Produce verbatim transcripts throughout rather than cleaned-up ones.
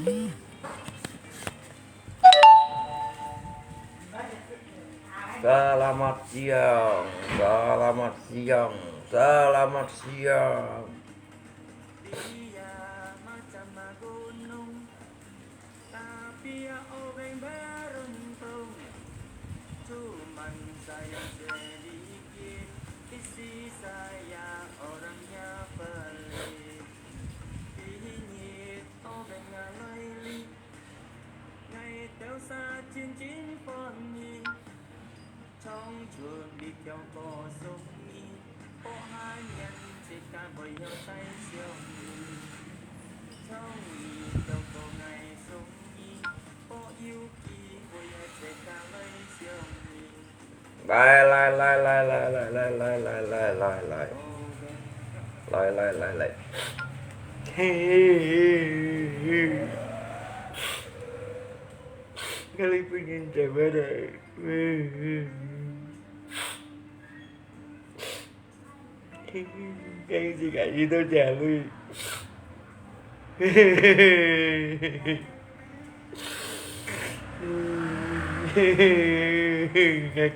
Selamat siang, selamat siang, selamat siang.來來來來來來來來來來來來來來來來來。𠊎這本人做麼个？該自家去到這位。𠊎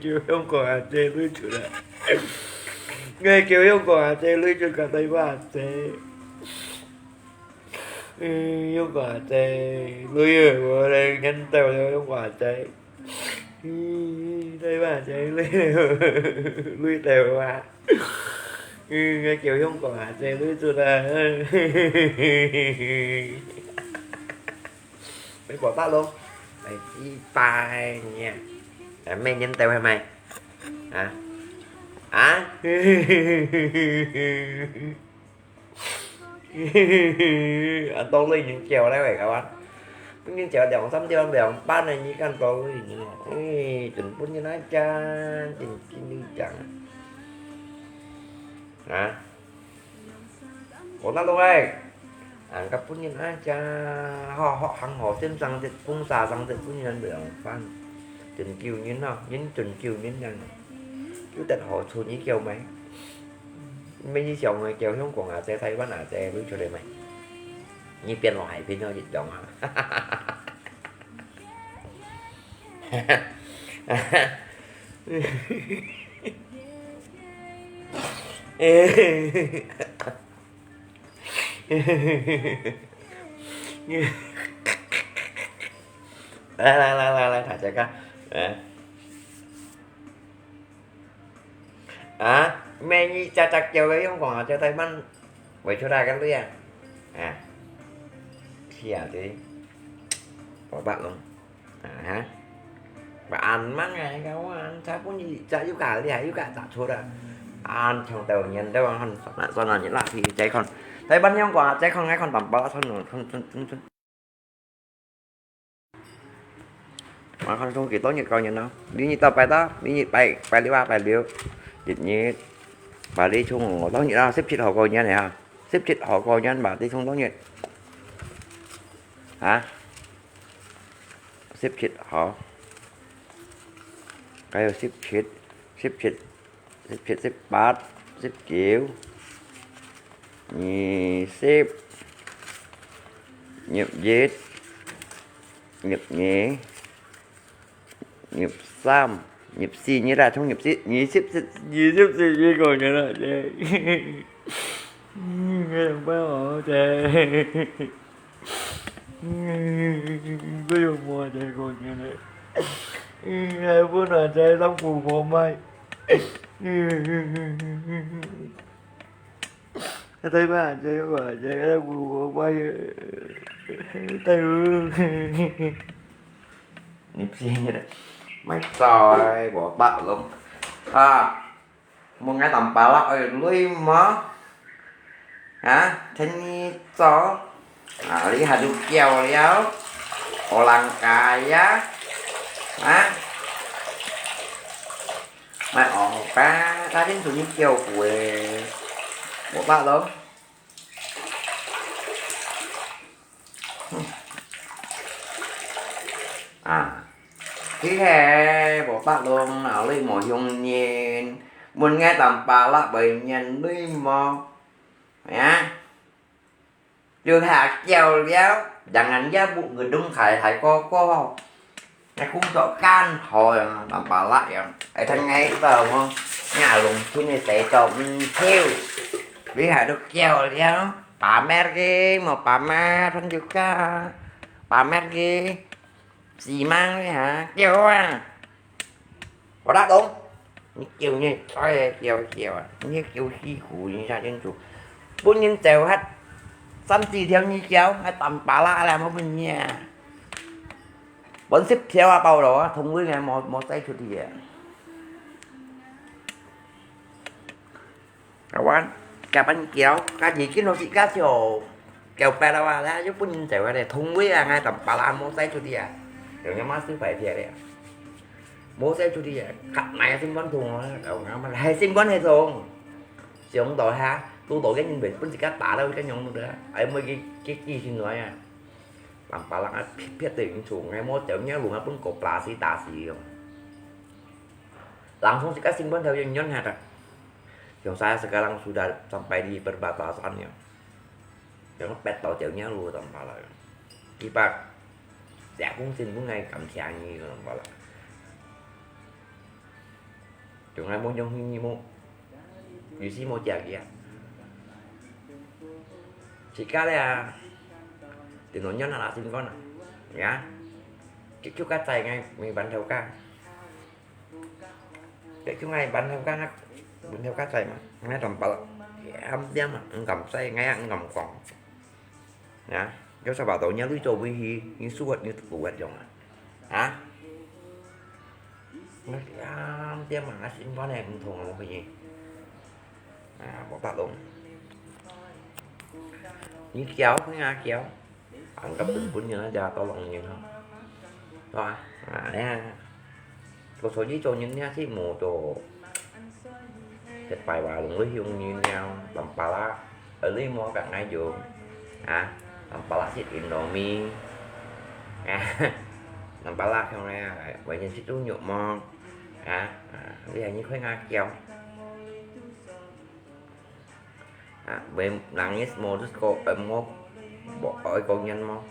叫香港阿姐來出來。𠊎叫香港阿姐來出來，台灣阿姐。嗯，香港阿姐，來啊，𠊎來認到了香港阿姐。 嗯，對吧？這類，類的話，嗯，該叫香港啊，這類做的。美國大陸，來，一百年，來，每年都會買，啊，啊。 啊，當然人叫了喂，各位。本人叫兩三條兩班的，你看當然人了。哎，真本人來講，真，真正講。啊？無得落哎。啊，个本人來講，好，好，行好先生的，公司生的，本人兩班。真救人哦，人真救人啊。有得好處，你叫咩？ 毋係你想个叫香港阿姐、台灣阿姐會出來咩？你變落海邊了一種啊！來來來來來，大家看，來。 啊，每日隻隻叫个用講啊，叫台灣會出來个類啊。啊，是啊，對。我白龍。啊哈。Ba ăn mang ai ka wan, sa pun yi, sa yu ka li, yu ka sa chura. Ăn trong tàu nhân đâu, hon, sa na, sa na, ni la, thì, cháy con. Thấy bắn nhông qua, cháy con, ngay con tầm bá, thon, thon, thon, thon, thon. Mà con không kỹ tốt nghiệp cao nhân đâu. Đi như tao bài đó, đi như bài, bài lý ba, bài liu. Dịch như bài lý chung ngộ tốt nghiệp đó, xếp xịt hậu cao nhân này ha. Xếp xịt hậu cao nhân, bài lý chung tốt nghiệp. Hả? Xếp xịt hậu. Cái xếp xịt, xếp xịt. 十七、十八、十九、二十、二一、二二、二三、二四，你來從二四、二十、二十四，你講你啦，這，嗯，哎呀，不要哦，這。 不用摸這個，原來。嗯，還不能再讓姑婆賣。嗯，對吧？這個，這個讓姑婆賣。對。你騙人，賣菜，我白龍。啊。 Mun ngai tăm pala oi lui mo? Ha? Thên ni cho? Ha, li ha du kiao liao. Ôi lăng kaya. Ha? Mai ong pa, ta thên su ni kiao kue. Bo ba lo. À, thế hè, bộ bác luôn nào lấy mỏ dùng nhìn, muốn nghe tầm bà là bởi nhìn nuôi mò. Hả? Trường hạ kiều liao. Jangan ya bu gedung hai hai ko ko. Ngai kung tok kan ho yang tampa la yang. Ai thang ngai tau mo. Nga lung chun ni te tok thiu. Li hai du kiao liao. Pamer ki mo pamer thang juga. Pamer ki. Xi mang li ha kiao a. Có đáp đúng. Như kiểu như sói kiao kiao à. Như kiểu xí khủ như sao chân chủ. Bốn nhân chèo hết. Xăm xì theo như kéo, ngay tầm bà lạ là một mình nhà. Bốn xếp theo à, bao đó, thông với ngày mò, mò tay chuột đi à. Kawan, kapan kiao, kaji kin lo si ka sio. Kiao pa la wa la, yo pun yin zai wa le, thong wei a ngai tam pa la mo sai chu dia. Yo nya ma su pai pia le. Mo sai chu dia, khat nai sim kon thong a, kau nga ma hai sim kon hai thong. Siong to ha, tu to cái nhìn về pun si ka ta đâu cái nhung được. Ai mới cái cái cái xin nói à. Tam pa la ngai phiết phiết tới yung chung, ngai mo chèo nya lu ngai pun ko pla si ta si yong. Langsung si ka sim kon theo yung nyon ha ta. Yang saya sekarang sudah sampai di perbatasan ya. Yang pet tau jauhnya lu tempat lah. Kipak, ya kung sin kung ngai kam siang ni tempat lah. Yang ngai mo yang ni mo, you see mo jak ya. Sika le ya, di no nyon ala sim kon ya. Kik kik ka cai ngai mi ban theo ka. Cái chú ngay bắn theo cá, bắn theo cá chay mà, ngay tầm bala, ấm tiếng mà, ngậm say ngay ngậm còn, nè, cái sao bảo tàu nhớ lưới trâu với hi, như suốt như tụ hết dòng à, hả, nó ấm tiếng mà nó xin bó này cũng thùng một cái gì, à, bỏ tạt luôn, như kéo cái ngà kéo. Ăn cắp bình quân như nó ra tao lòng nhìn không. Đó, à, nè. Có số giấy cho những nhà sĩ mù cho. Cái bài bà lùng lưới hiông như nhau, tầm bà lá. Ở lưới mua cả ngày dù. À, tầm bà lá xịt in đồ mi. À, tầm bà lá không nè, vậy nhân sĩ tú nhục mò. À, à, bây giờ như khói ngà kéo. À, với nắng nhất mô rất cô ấm ngốc. Bỏ ơi công nhân mô.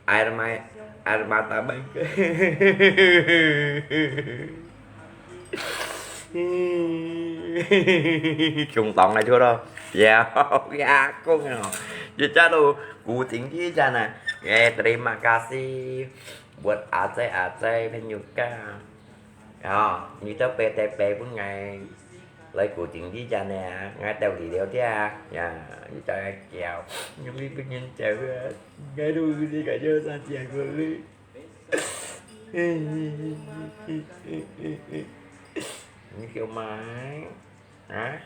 Ai mà, ai mà ta bệnh. Chúng tòng này thua đâu. Ya, ya, cũng ngờ. Jadi, cak tu, kucing dia jana. Eh, terima kasih buat acai-acai penyuka. Ya, ni tu P T P pun ngai. Lai kucing dia jana, ngai tao li liao dia. Ya, ni tu ngai kiao. Ni li pun nyen jauh. Ngai tu ni ka jauh sa jia ko li. Ni kiao mai. Hả?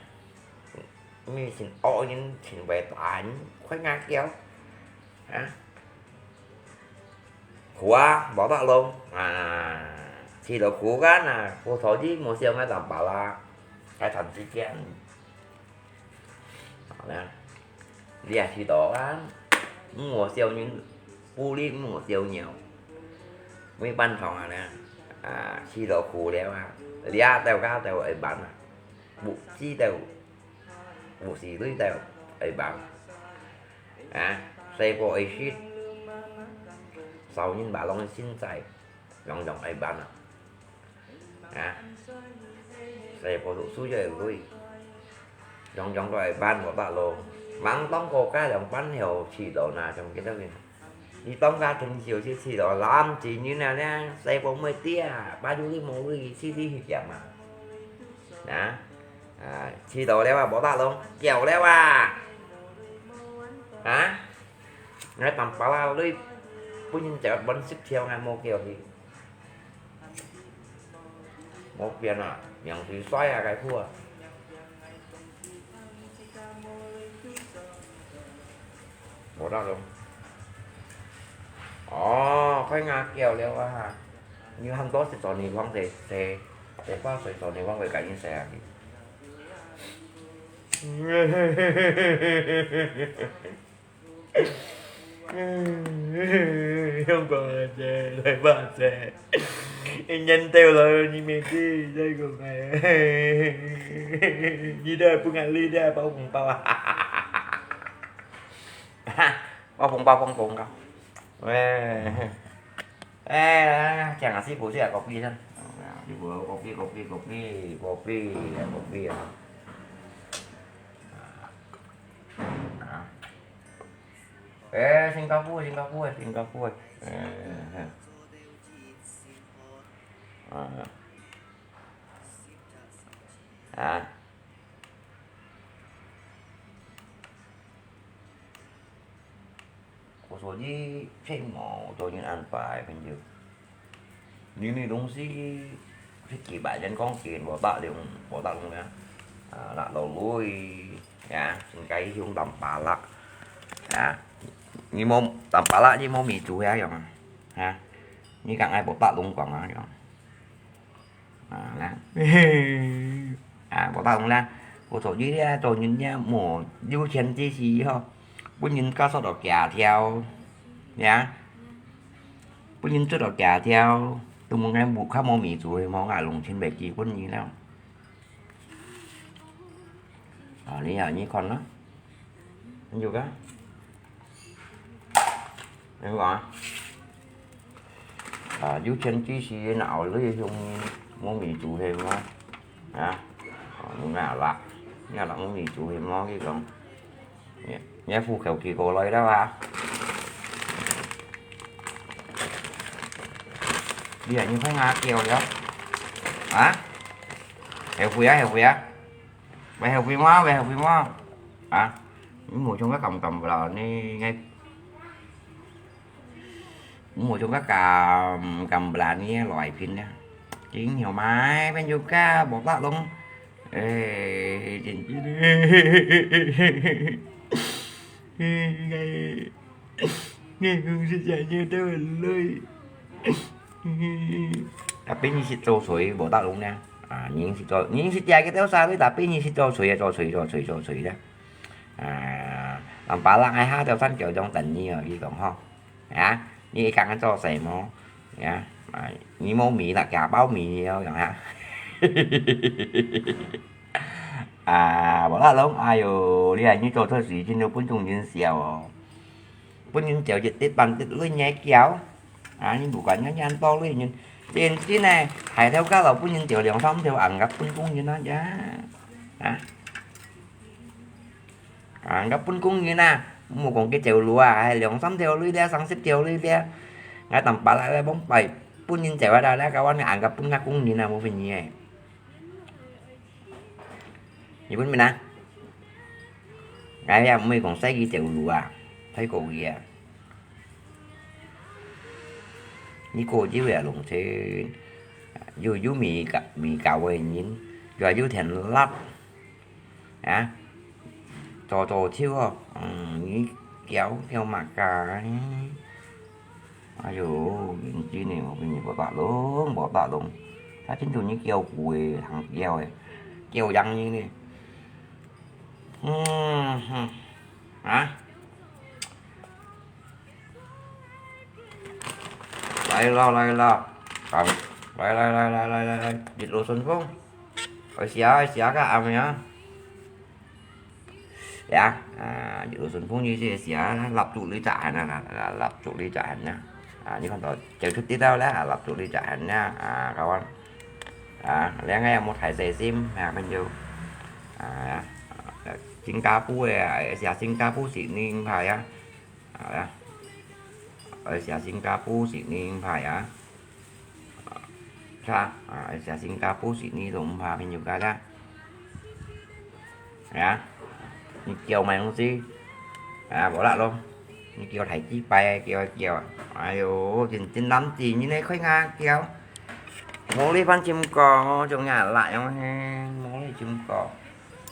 Mi xin ôi, xin về tán, khoai ngà kiao. Hả? Khua, bỏ tao luôn. À, thì là khua cái nè, cô thổi chứ mua siêu ngay tầm bảo là cái thành chi kiên. Đó nè. Lia thì đó á, mua siêu nhưng bu li mua siêu nhiều. Mấy ban phòng à nè. À, thì đó khua đéo à. Lia tao cá tao ấy bán à. Bụ chi tao, bụ xì lưới tao, ai bảo. À, xe cô ai shit. Sau nhìn bà long xin chạy, lòng lòng ai bảo à. À, xe cô tụ xu cho ai lui. Lòng lòng cho ai bán của bà lô. Mắng tóng cô cá lòng bán hiểu chỉ đồ nà trong cái đó kìa. Đi tóm cá chừng chiều xíu xí đó làm chỉ như nào nè, xe bốn mươi tia, ba du lịch một ly xí xí hiệp chậm mà. Nè, à, xí đó đéo à, bỏ ta luôn, kéo đéo à. Hả? Ngay tầm pá la lui, bún nhìn chợ bắn xích theo ngay mua kéo thì. Một kia nè, nhận thì xoay à cái thua. Bỏ ra luôn. Ồ, khoai ngà kiao liao à. Như hăng đó sẽ cho nì hoang để, để, để qua sẽ cho nì hoang về cái như xe à. Không có xe, lại ba xe. Nhân tiêu rồi, như mình đi, đây của ngày. Như đây, bưng ăn ly đây, bao bông bao à. Bao bông, bao bông, bông không? 喂，哎，来来来，请阿师傅去啊，kopi先。师傅，kopi，kopi，kopi，kopi，kopi啊。啊，哎，新加坡，新加坡，新加坡，哎，哎，啊，啊。 我说你骗我，做人安排，朋友。你那东西，十几百年光景，我打龙，我打龙呢，啊，拿到lui，呀，应该用打巴拉，啊，你冇打巴拉，你冇米煮遐样啊，啊，你讲爱我打龙讲啊样。 啊，啦。啊，我打工啦，我做你咧，做人咧，无有钱之时吼，分人家说到假条，呀，分人捉到假条，都问俺无，较无面子，无俺弄清白几分你了。啊，你啊，你看啦，你有个？ 你讲啊，啊，有钱之时哪有你兄弟无面子係无？啊，哦，你哪啦，你哪无面子係无？你讲，你，你户口寄过来了啊？你啊，你快拿掉了，啊？后悔啊，后悔啊！ Mày học phim á, mày học phim á? Hả? Mua trong các cầm cầm là ni ngay. Mua trong các cầm, cầm là ni loại phim nha. Chính nhiều máy, bên YouTube, bỏ bạc luôn. Ê, chính chính. Ngay. Nghe hương sẽ chạy như tớ bên lưới. Tapi nyi sit cho sui, bổ tát lung nha. À, nyi sit cho, nyi sit ya cái tao sa lui, tapi nyi sit cho sui, cho sui, cho sui, cho sui nha. À, làm ba lăng ai ha tao san kiểu trong tận nyi ở cái tổng ho. Hả? Nyi cái căng cho sẻ mô. Hả? À, nyi mô mì là cả bao mì nhiều chẳng hả? À, bổ tát lung, ai yo, li ai nyi cho thơ sĩ, chính nó cũng chung chính xèo. 分人走一滴半滴，你也叫。啊，你不管人家多累人，真真个，大頭家老分人走兩三條，硬甲分工人啊，呀，啊，硬甲分工人啊，莫講佢走路啊，還兩三條累咧，三十條累咧，𠊎當巴拉咧，往擺分人走啊，咧，搞完硬甲分甲工人啊，無分你个。 你分明啊？𠊎也毋會講使佢走路啊，太過佢啊。你過朝也弄清，又有米搞，米搞个人，又有田辣，啊，做做秋哦，嗯，你叫叫麼个？ 哎喲，認真呢，我跟你講，無打攏，無打攏。他真正你叫苦个，通叫个，叫贏你呢。嗯哼，啊？來了，來了，啊，來來來來來來來，一路順風。愛食愛食个阿妹啊！ Ya, ah, juru sunfung ni si sia, lap tu li cak han na, lap tu li cak han na. Ah, ni kan tau, jauh cuti tau lah, lap tu li cak han na. Ah, kawan. Ah, 另外有冇大細心？啊，朋友。啊，新加坡个，啊，新加坡是你怕呀。啊，啊，新加坡是你怕呀。 Sa, ah, sa Singapore sini lomba pinyo ka da. Ya. Ni kêu mày không si. Ah, bỏ lại luôn. Ni kêu thầy chi bài, kêu kêu. Ai yo, chính chính lắm gì như này khơi nga kêu. Mô li phan chim kò, trong nhà lại không he, mô li chim kò.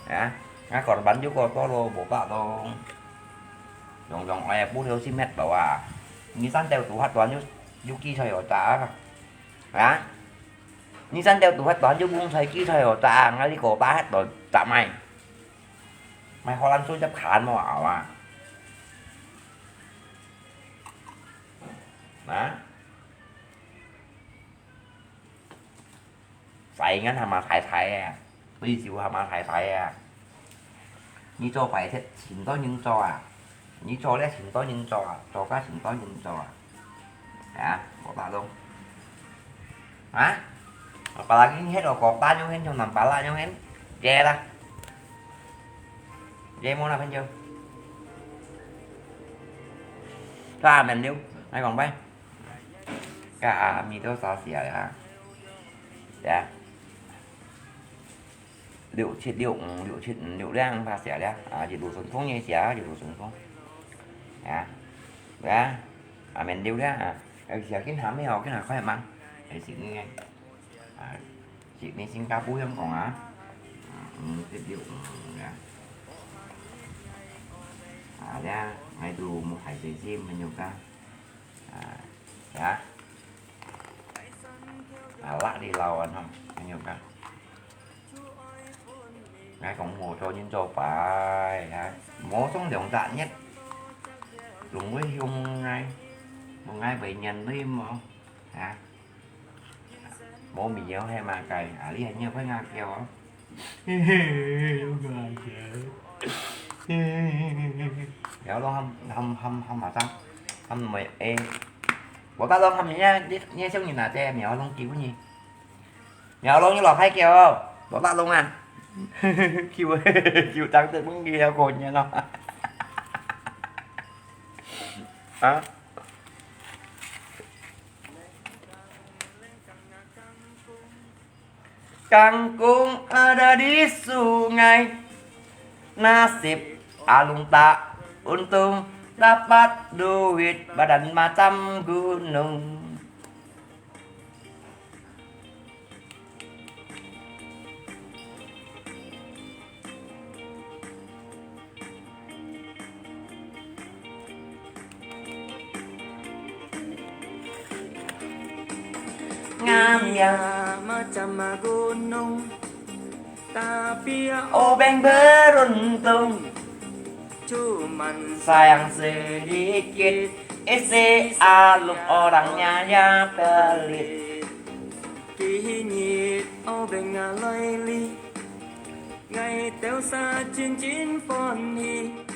Ya. Nga kò bắn chú kò to lô, bỏ bạ to. Dòng dòng ai bút theo sim hết bảo à. Ni san teo tú hát toán chú, chú kì soi ở ta. Hả? Ni san teo tú hát toán, chứ buông xoay kỹ xoay ở ta, ngay đi cổ ta hát rồi, chả mày. Mày khó lắm, xuống chấp khán mà bảo à. Hả? Phải ngắn hả mà phải phải à. Bây giờ hả mà phải phải à. Ni cho phải thế, xin tôi nhưng cho à. Ni cho lẽ xin tôi nhưng cho à. Cho cá xin tôi nhưng cho à. 啊，無打動。啊？Apalagi ito kota nyo hen, yung nampala nyo hen. Jera. Jemo na penjo. Ka men liu, ngai kong pai. Ka mi to sa sia ya. Ya. Liu chit liu ng, liu chit ng, liu liang pa sia ya. A, ji lu sun fung ye sia, ji lu sun fung. Ya. Ya. A men liu ya. A, sia kin ha me ho, kin ha khoi mang. Ai si ni ngai. A, si ni Singapore yang kong a. A, ng chit liu ng ya. A, ya, ngai tu mu hai se si men yo ka. A, ya. A, lak di lau an hong, men yo ka. Ngai kong mô cho yin cho pai ha. Mô sung liòng dak nhất. Lùng với hiung ngai. Mô ngai với nhân với mô. Ha. Mô mì yéo he ma cài. A, li hèn nhiều phải ngà kiêu. Yéo lo hâm, hâm, hâm, hâm mà sang. Hâm mày ê. Bố ta lo hâm nhé, nhé, nhé, nhé, nhé, nhé, nhé, nhé, nhé, Mèo lông kiu nhi. Mèo lông nhi lò phái kiêu. Lò lạ lông à. Kiêu, kiêu trắng tết bưng đi theo cột nhé nó. Hả? Kangkung ada di sungai. Nasib alung tak untung, dapat duit badan macam gunung. Ngam ya macam gunung, tapi obeng beruntung. Cuman sayang sedikit, isi aluk orangnya ya pelit. Kini obeng alai li.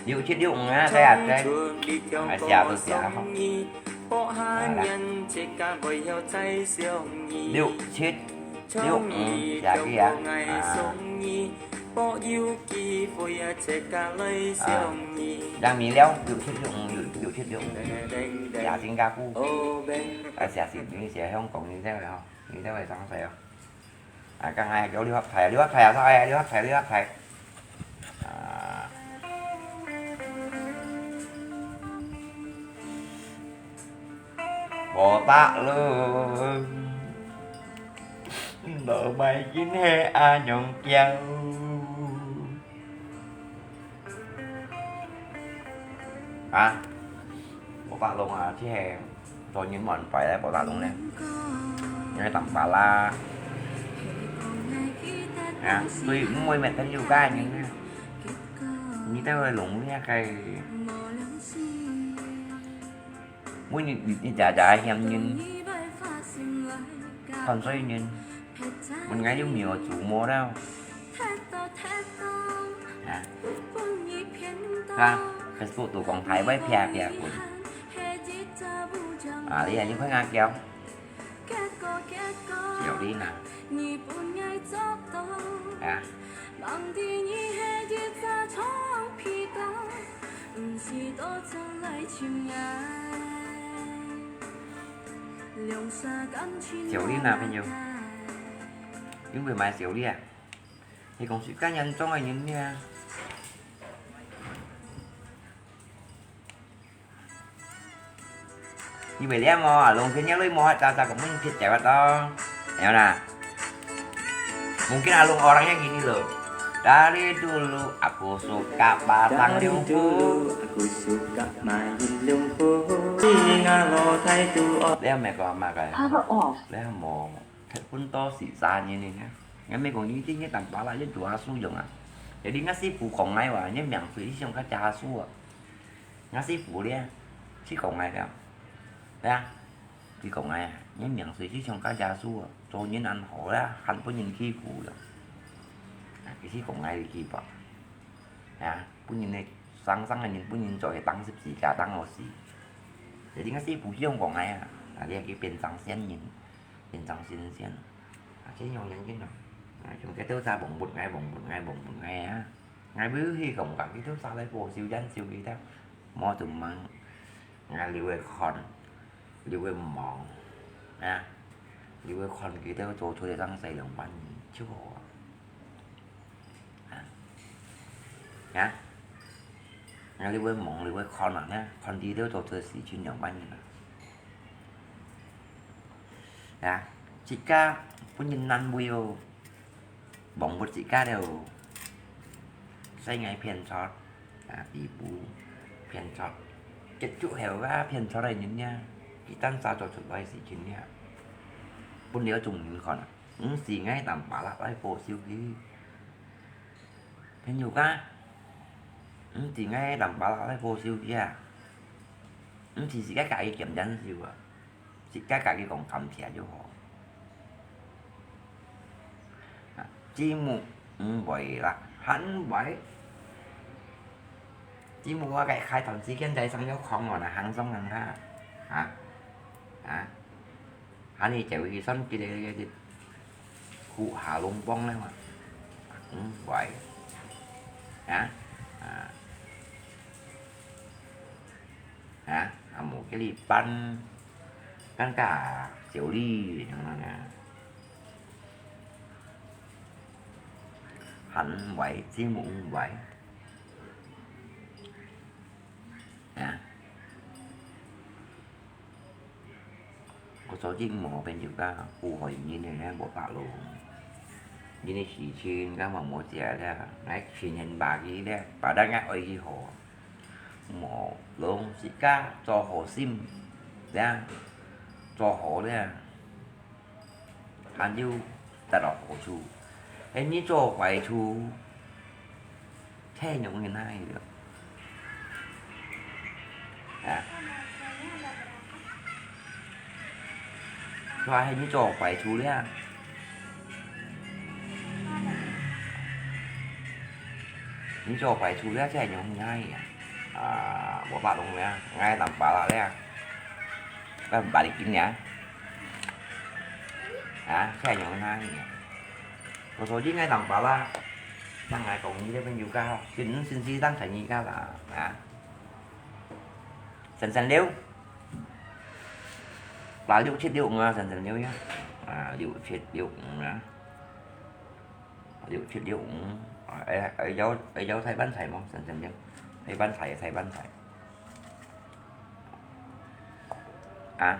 Liu chit liu ng啊，這下在，哎，寫都寫好。來啦。六七六五寫去啊，啊。啊，楊米了，六七六五，六，六七六五，寫新加坡。啊，寫新，你寫香港，你這位吼，你這位上水哦。 啊，剛才叫你發牌，你發牌啊，啥个？你發牌，你發牌。啊。無得咯，老妹真係阿娘嬌。 啊，無打動啊，即係做人無人擺咧，無打動咧。因為當巴拉。啊，所以毋會每天有个人咧。你都會弄那個，每日日日夜夜嫌人，看衰人，問𠊎有沒有做無了。 啊。啊，Facebook都講大話，啪啪滾。啊，你啊，你看啊，叫。小麗娜。啊。小麗娜，朋友。你會買小麗啊？ 你講自家人中个人呢？你會了無？啊，弄片了無？早早个問題解決到，有啦。Mungkin ahlong orang yang gini loh. Dari dulu aku suka batang liu pu. Dari dulu aku suka main liu pu. Singa lo tai tu o. 你有沒有講嘛？Power off。你有無？ 結婚到四十年了呢。𠊎乜講，你這个當巴拉，你做阿叔樣啊？Jadi𠊎師傅講𠊎話，你命水想个阿叔啊。𠊎師傅咧，佢講𠊎个，對啊，佢講𠊎啊，你命水想个阿叔啊，做人恁好啦，還分人欺負了。啊，佢係講𠊎个欺負。 啊，分人个生生个人分人做係當十字架當好死。Jadi𠊎師傅用講𠊎啊，啊，啊，你係變成仙人，變成神仙，啊，這樣人經啊，啊，像這兜儕忘物𠊎，忘物𠊎，忘物𠊎啊，𠊎會去講講，這兜儕來報仇，研究佢兜，無就問，𠊎留个看，留个望，啊，留个看佢兜做出來生死兩半年就好啊。 啊，啊，你會望，你會看啊，呢，看佢兜做出事情兩半年啊。啊，自家分人難為哦，忘物自家了哦，世界騙錯，啊，地府騙錯，結局後啊，騙錯个人呢，佢單儕做出來事情呢，分了眾人看啊。 毋係𠊎當巴拉來報仇佢。朋友啊，毋係𠊎當巴拉來報仇佢啊。毋係自家家己兼人手啊，自家家己講感謝就好。啊，節目毋會啦，還會。節目啊，該開段時間在上要講哦，那行上行下，啊，啊。 恁呢就會去算佢个，个，个，苦下龍幫了嘛。嗯，喂。啊？啊。啊？啊，無佢哩辦，尷尬，小李，恁樣啊。還喂，節目喂。 啊。𠊎早就無朋友个，苦害人个呢，無法咯。人个事情，𠊎嘛無接了，𠊎情願把佢了，把咱个愛佢好。無咯，自家做好心，呀，做好了。 還有得到好處。係你做壞事，這樣个哪會了？啊？說係你做壞事了。你做壞事了，這樣个哪會啊？ 啊，無法弄了，𠊎當巴拉了，𠊎毋巴拉緊了。啊，這樣哪會啊？𠊎說你𠊎當巴拉，當𠊎講你這朋友个，真，真是當成你个啦，啊。三三六，八六七六五啊，三三六呀，啊，六七六五啊。 六七六五，啊，愛，愛要，愛要大飯菜無？三三六，大飯菜，大飯菜。啊，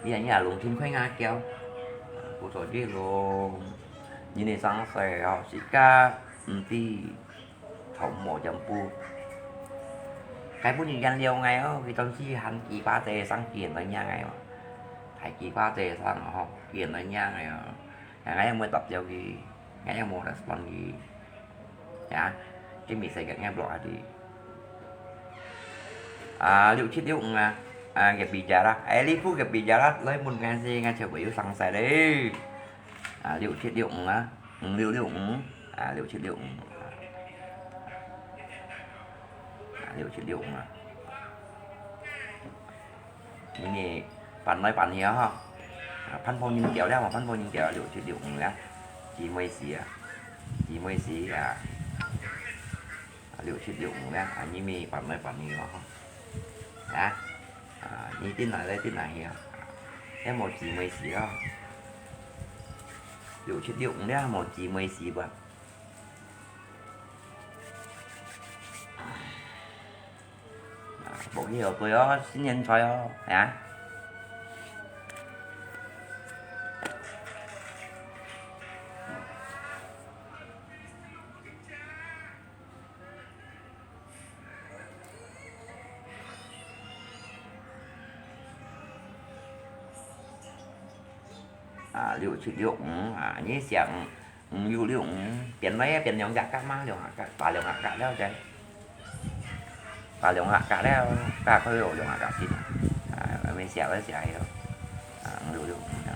你啊，你啊，龍天快雅嬌，不錯，這龍，你个上司哦，自家毋知，頭毛全部。該本人原諒𠊎哦，佢當時還幾巴仔上見來讓𠊎哦，還幾巴仔上吼，見來讓𠊎哦。 啊，𠊎又無答了佢，𠊎又無respond佢。啊，佢message𠊎，𠊎block下佢。啊，六七六五啊，啊，Gaby Jara，哎，你put Gaby Jara來問𠊎先，𠊎就會有上司咧。啊，六七六五啊，五六六五，啊，六七六五。啊，六七六五啊。 你呢，搬來搬去啊，哈。啊，搬破人掉了嘛，搬破人掉了，六七六五了，姊妹市啊，姊妹市啊，啊，六七六五了，啊，你咪搬來搬去啊，哈。啊，啊，你轉來來轉來去啊，也無姊妹市啊，六七六五了，無姊妹市吧？ 啊，無去學過哦，新年菜哦，啊。啊，六七六五，啊，你想 五六六五，變來啊，變兩隻格嘛，兩隻格，打兩隻格了再。打兩隻格了，格開有兩隻格先。啊，後面寫來寫去咯。啊，五六六五啊。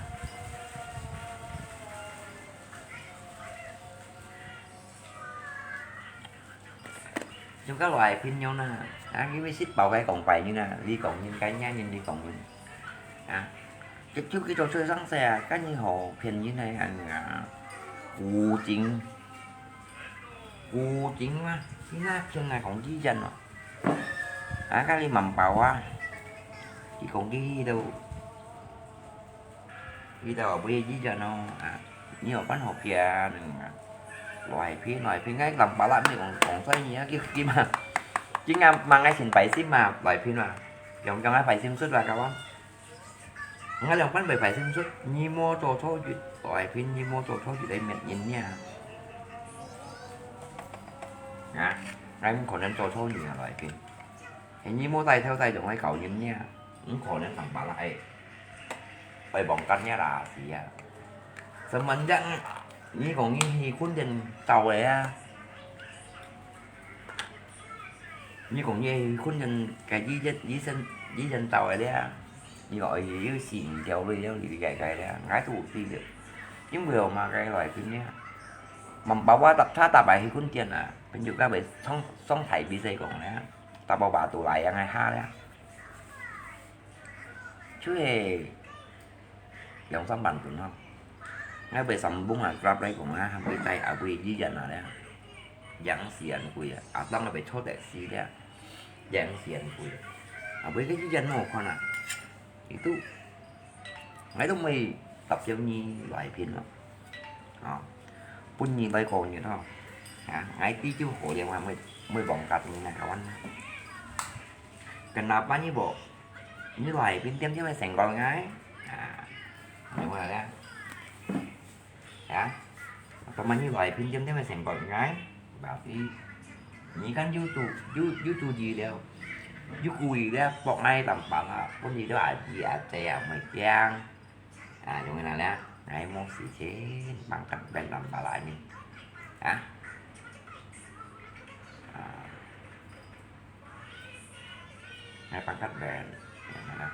就甲來朋友啦，啊，因為識包个講白人啊，你講人，該人，你講人。啊，佢就佢做出生勢啊，跟你好騙人个恁樣啊，古今，古今啊，你那騙來講語言哦，啊，跟你蠻包啊，佢講佢都，佢都不會語言哦，啊，你有辦法騙啊，來騙來騙，該南巴拉你講講出來你啊，叫佢嘛，佢啊，mang愛先拜神嘛，來騙嘛，用用愛拜神出來搞啊。 𠊎兩半會排清楚，你無做錯事，來騙你無做錯事來滅人呀。啊，𠊎毋可能做錯事啊，來騙。係你無帶頭帶路來搞人呀，毋可能同別人愛，愛忘記呀啦，是啊。什麼樣？你講你去訓練到个啊？ 你講你去訓練个醫生，醫生，醫生到个了，你話佢又死毋掉了，了，你个个了，𠊎都有知了。因為我嘛个來訓練，嘛包括搭，他搭埋去訓練啊，朋友該位上，上台比賽講了，搭包把都來樣个下了。就係 兩三萬斤吼。𠊎會三蹦啊，Grab來講啊，還會帶阿妹醫院啊咧，兩千幾啊，啊，當然會坐得死咧，兩千幾啊，阿妹个醫院無看啊，佢都，𠊎都毋會搭叫你來騙咯，啊，分你來過日吼，啊，𠊎知就好了，𠊎毋會，毋會忘記你那个玩啊。Kenapa你無？ 你來邊點點个成功个，啊，有無咧？啊，kenapa你來邊點點个成功个，berarti你看有注，有，有注意了，有故意了，博𠊎當棒啊，分你都阿弟阿姐啊，毋會驚。啊，有無咧？𠊎無時間，忙到變當巴拉呢。啊？啊。 Hai pangkat ben. Yang mana?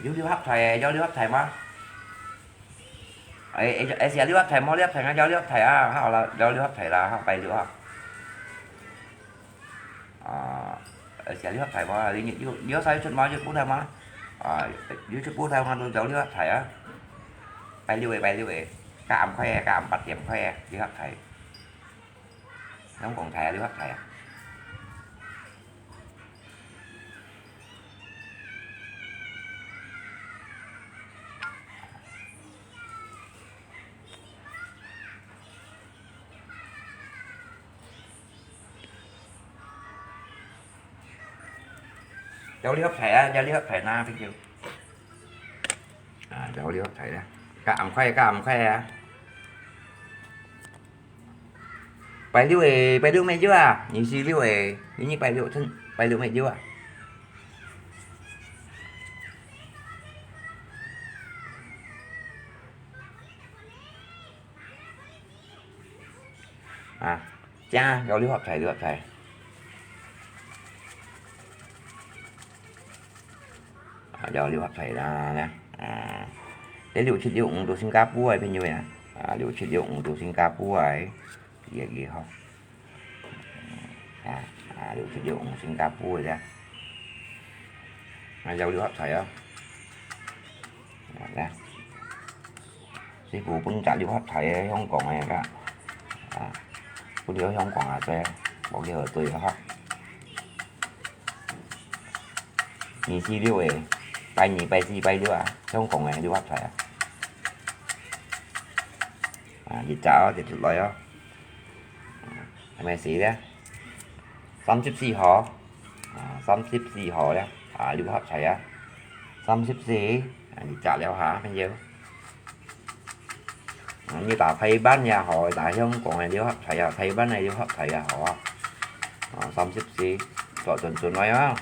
Yo liu hap thai, yo liu hap thai ma. Ai, ai, ai, sia liu hap thai ma, liu hap thai nga, yo liu hap thai a, ha, la, yo liu hap thai la, ha, pai liu ha. À, ai, sia liu hap thai ma, liu, liu, liu sai chut ma, chut pun thai ma. À, liu chut pun thai ma, yo liu hap thai a. Pai liu e, pai liu e. Ka am khoi e, ka am pat tiam khoi e, liu hap thai. Hông Kông Thái à, liu hap Thái à? Yo liu hap Thái à, yo liu hap Thái na, thank you. À, yo liu hap Thái na. Ka am khoi, ka am khoi à. Pai liu e, pai liu mệt dữ à? Như si liu e, như như pai liu thân, pai liu mệt dữ à? À, cha, yo liu hap Thái, liu hap Thái. À, yo liu hap Thái là nè. À, thế liu chit liu ung tu Singapore ai, phe nyu ya. À, liu chit liu ung tu Singapore ai. Ye ye ho. À, à, liu chit liu ung Singapore ya. À, yo liu hap Thái à. À, nè. Sư phụ pun cha liu hap Thái ai, Hông Kông ai ka. À, pun liu Hông Kông à, tôi, bảo liu tôi ho. Như si liu e, pai như pai si pai liu à, Hông Kông e liu hap Thái à. À, đi chào, đi chụp lại à. À, mày xí đấy. Tám mươi tư hả? À, tám mươi tư hả đấy. À, liu hap Thái à. Tám mươi tư. À, đi chào liu hả, phe nyu. À, như ta Thái Ban ya hả, ta Hông Kông này liu hap Thái à, Thái Ban này liu hap Thái à hả? À, tám mươi tư, cho chuẩn chuẩn nói à.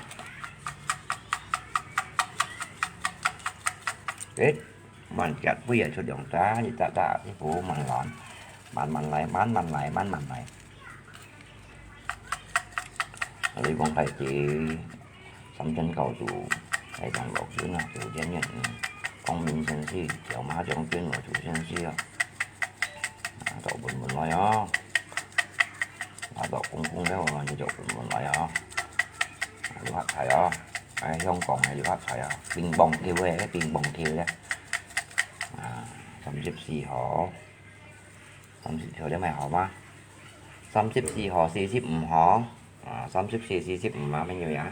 Tết, 慢脚不也出两打，你打打，你不慢来，慢慢来，慢慢来，慢慢来。你讲太极， 三千高度，大江落水啊，九千年，光明先师，条马将军啊，九千师啊。啊，做本本来啊。啊，做公公了啊，你做本本来啊。啊，你发财啊。哎，香港个六合彩啊，乒乓球个，乒乓球个。啊，三十四號，三十四號你買好嗎？三十四號，四十五號，啊，三十四、四十五啊，朋友啊。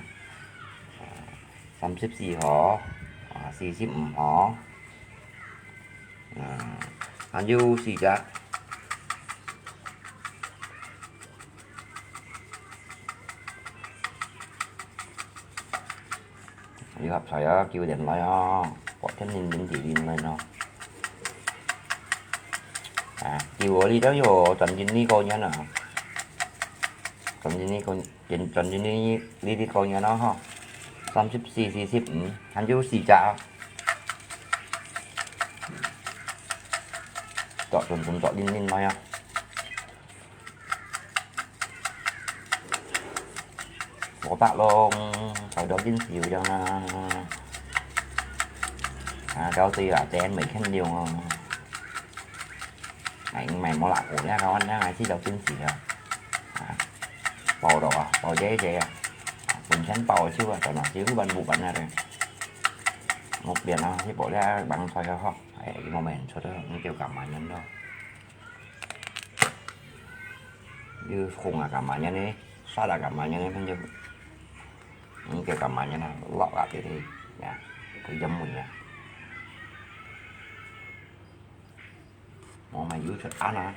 啊，三十四號，啊，四十五號，啊，還有四隻。 六合彩啊，九點來啊，八點零零幾零來咯。啊，九號你都有賺進呢個人啊，賺進呢個，賺，賺進呢，呢啲個人咯，吼。三十四、四十五，還有四隻啊。著準準，著靈靈來啊！ 我白咯，搞到真少樣啊。啊，搞到啊，真沒看了哦。哎，買無啦，我那个，我那个是搞真少啊。啊，包了啊，包這這啊。本身包就啊，等下就換不換啊嘞。目標啊，去包了，忙出去吼。哎，我们出去，你就干嘛呢？ 有風啊，幹嘛呢？沙啊，幹嘛呢？反正，嗯，就幹嘛呢？落啊，對對，呀，佢就問呀。我們有出案啊。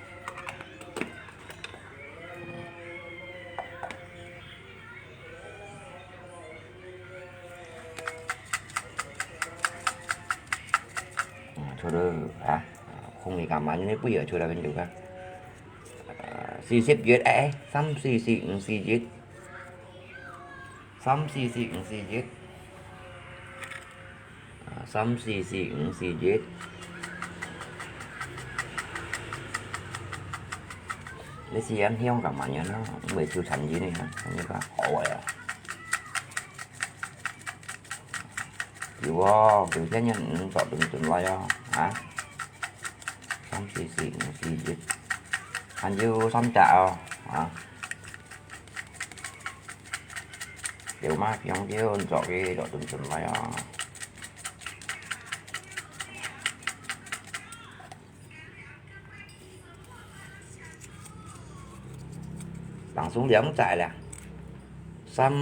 嗯，出了啊，風裡幹嘛呢？不要出了，跟你講。 呃，四十一，哎，三四四五四一。三四四五四一。啊，三四四五四一。你是恁香幹嘛呢？因為就產業呢，你看好啊。有哦，有些人，嗯，早點進來哦，啊。 三四四五四一，還有三隻哦，啊。有嘛，用這樣做个，落準準來哦。當中兩隻啦，三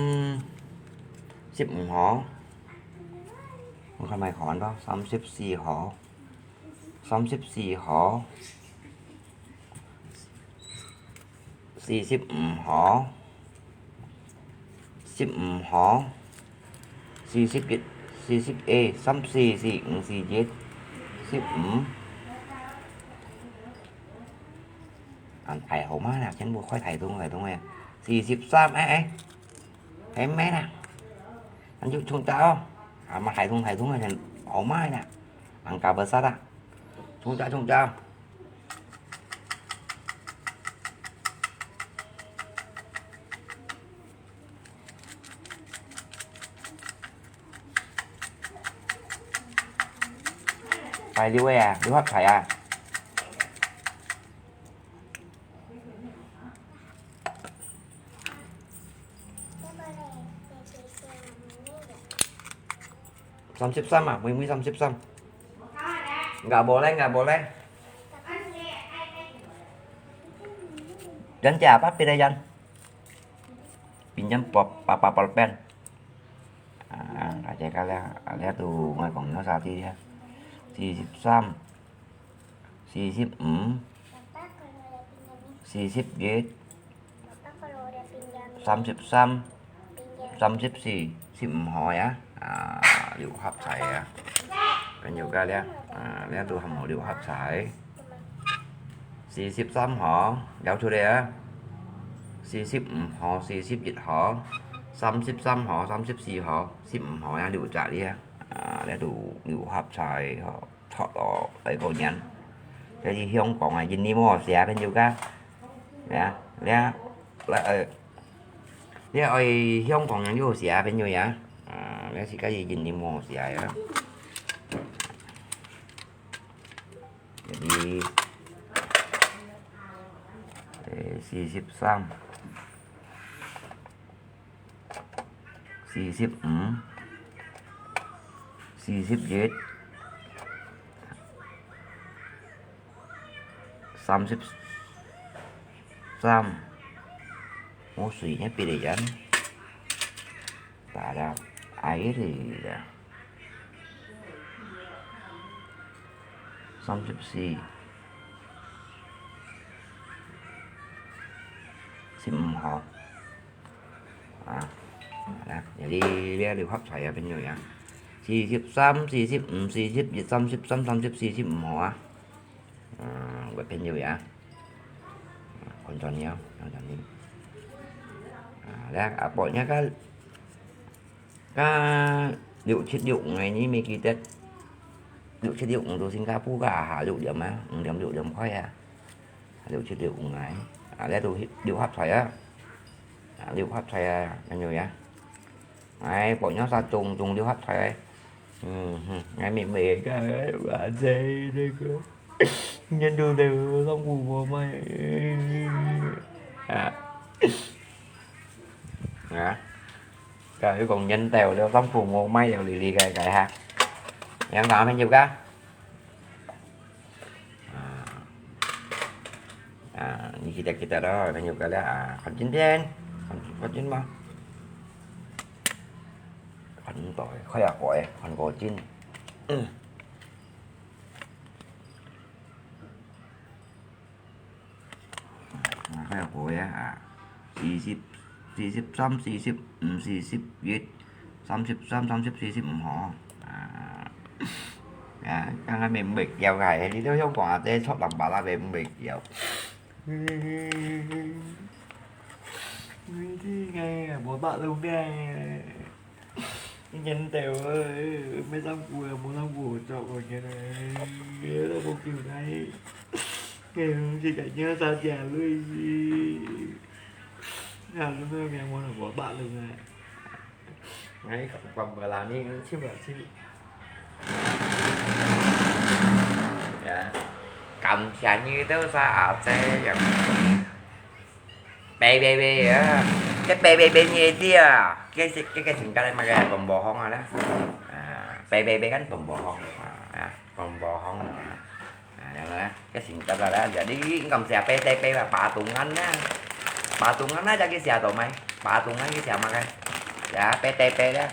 十五號，我看買看到三十四號。 三十四號，四十五號，十五號，四十一，四十，哎，三四四五四一，十五。啊，太好嘛啦，全部快太多太多个。四十三，哎，哎，還沒啦，恁就衝到，啊嘛太多太多个，全好賣啦，恁加不殺啦。 衝走，衝走！排六个啊，六合彩啊！ 三十三啊，妹妹三十三。Enggak boleh, enggak boleh. Yan siya, apa pilihan? Pinjam pa-, papa pulpen. Ah, kaya kala, kala tu ngai kong no sa ti dia. 四十三。 四十五、四十一、三十三、三十四、十五號呀，啊，六合彩呀。朋友家了，啊，了都還無六合彩。四十三號，了出來啊。四十五號、四十一號、三十三號、三十四號、十五號呀，六隻了，啊，了都六合彩吼。 Thot lo, ai ko nyan. Jadi Hong Kong ai, jin ni mo sia kan juga. Ya, ya, la, eh, ya, ai Hong Kong nyan yo sia kan yo ya. Ah, ya si ka jin ni mo sia ya. Jadi, eh, 四十三。 四十五、四十一，三十三，無水呢，別个人，打了，哎，這个，三十四，十五號。 啊，來，這裡，這六合彩啊，朋友啊，四十三、四十五、四十一、三十三、三十四、十五號啊。啊，各位朋友啊，看準了，看準了。啊，來，啊，報名个，个六七六五个，你毋記得？六七六五到新加坡个啊，下六點啊，五點六點開啊。 六七六五个，啊，這都六合彩啊，啊，六合彩啊，朋友啊，哎，報名煞中，中六合彩个，嗯哼，𠊎妹妹个，哇塞，這个，年度个，辛苦無賣，啊，啊，佢講年度了，辛苦無賣了，哩哩个个哈，有啥朋友个？ 啊，啊，你記得記得咯，朋友个了啊，看今天，看，看今嘛，看到，開下過誒，看過今。嗯。 啊，還有過呀，啊，四十、四十三、四十五、四十一、三十三、三十四、十五號。啊，啊，剛剛咪毋會叫个，你都想講啊，這撮人巴拉咪毋會叫。你知个，無白弄个。 年頭啊，無辛苦啊，無辛苦做過个咧，都無夠來。哎喲，自家娘生隻女，啊，你們講我都無白弄啊。哎，講無啦，你去吧，去。呀，感謝你兜儕阿姐呀。 P P P啊，該P P P你知啊？該係，該个新加坡个麼个，紅寶行啊啦。啊，P P P kan紅寶行啊，啊，紅寶行啊。啊，恁樣啦，該新加坡啦，jadi你敢寫P T P啊，Patungan啊。Patungan啊，就去寫到咩？Patungan去寫麼个？Ya，P T P啦，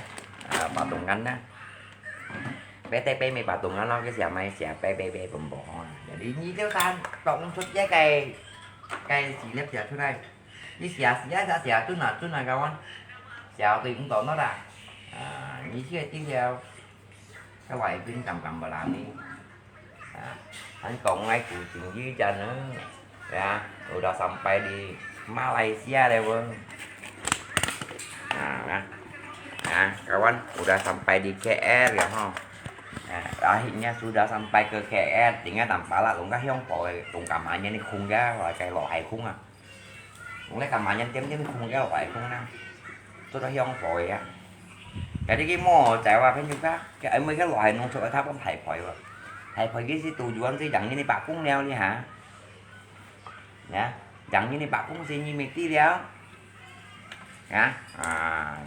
啊，Patungan啊。 P T P mi Patungan咯，佢寫咪寫P P P紅寶行啊。Jadi你兜儕當出這个，个字粒寫出來，你寫寫寫寫，準啊準啊，kawan。寫對毋到喏啦。啊，你這个資料，該外邊敢敢不啦你？啊，還講愛古井一家呢。 Ya, udah sampai di Malaysia咧，我。啊，啊，kawan，udah sampai di K L了吼。啊，akhirnya sudah sampai ke K L，點解當巴拉弄个香火个，弄幹嘛呢？你空个，或者落海空啊？弄來幹嘛呢？點點空个落海空啊？做到香火个啊。Jadi佢無在話朋友家，佢每个落海弄出來，他講太貴喎。太貴，佢係都主要係讓人哋罷工了哩哈。 Ya，讓人哋罷工時你咪知了。Ya，啊，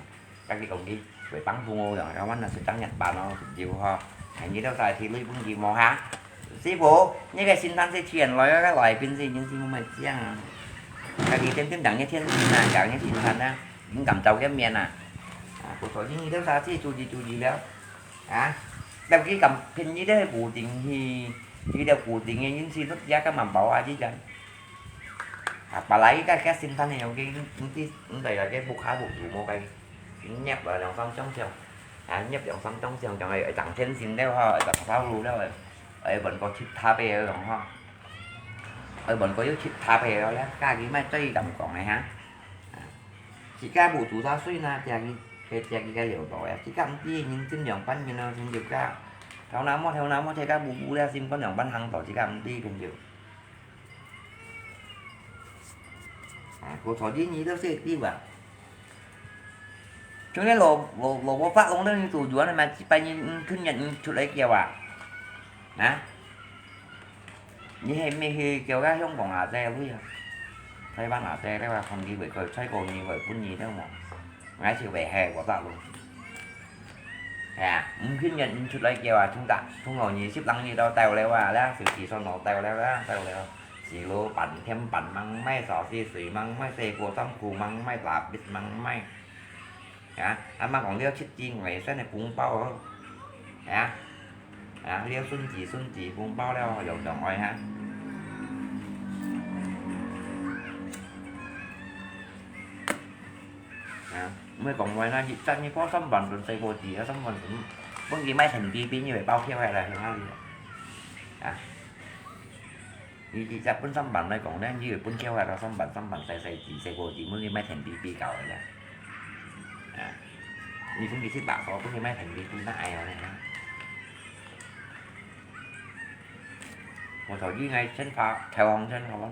該佢講佢會幫助我樣，kawan啊，係當日辦咯，就吼。哎，你兜儕提鐳分佢無哈？師傅，你个聖誕節前來啊，該來賓係已經係毋會這樣啊。該佢天天讓你天天啊，讓你聖誕啊，你敢走个面啊？啊，不錯，你兜儕係注意注意了。 啊，tapi佢敢騙你兜固定去，去兜固定个人士，都也敢蠻包啊，之前。Apalagi該，該聖誕个樣，佢，佢，佢，佢个屋下屋主無該，佢捏了兩三張相，啊，捏兩三張相，仲係，會當天線了吼，會當頭路了，會，會問過七他八个樣吼，會問過有七他八个了，家己莫再敢講个哈。啊。 自家無做啥事呢，自己，自己个了到呀，自家毋知人真樣般个咯，朋友家。頭那毛，頭那毛，自家無無了，心肝樣般行到，自家毋知，朋友。啊，故所以你都識知吧？像該蘿，蘿，蘿蔔發燶了，你做主啊，你買幾百年，嗯，去年，嗯，出來叫啊？啊？ 你係毋係去叫个香港阿姐鐳啊？台灣阿姐咧話，看佢會過，再過年會分你了無？𠊎就會係我大陸。哎呀，五千元你出來叫啊，通達，通達二十零日都到了啊，啦，手機上都到了啦，到了。西路飯、甜品吂賣，燒雞水吂賣，水果、酸苦吂賣，lapis吂賣。啊，阿媽講了七支外省个紅包哦。啊，啊，了順子順子紅包了，用用愛哈。 啊，毋係講話啦，一隻你包三萬ton水果子啊，三萬ton，分佢賣田地皮，你會包票下來，向哪裡啊？啊，你一隻分三萬來講呢，你會分票下來三萬，三萬細細子，水果子，分佢賣田地皮搞个啦。啊，你分佢七百塊，分佢賣田地皮，哪會恁樣呢？我頭先愛先發，投降先好。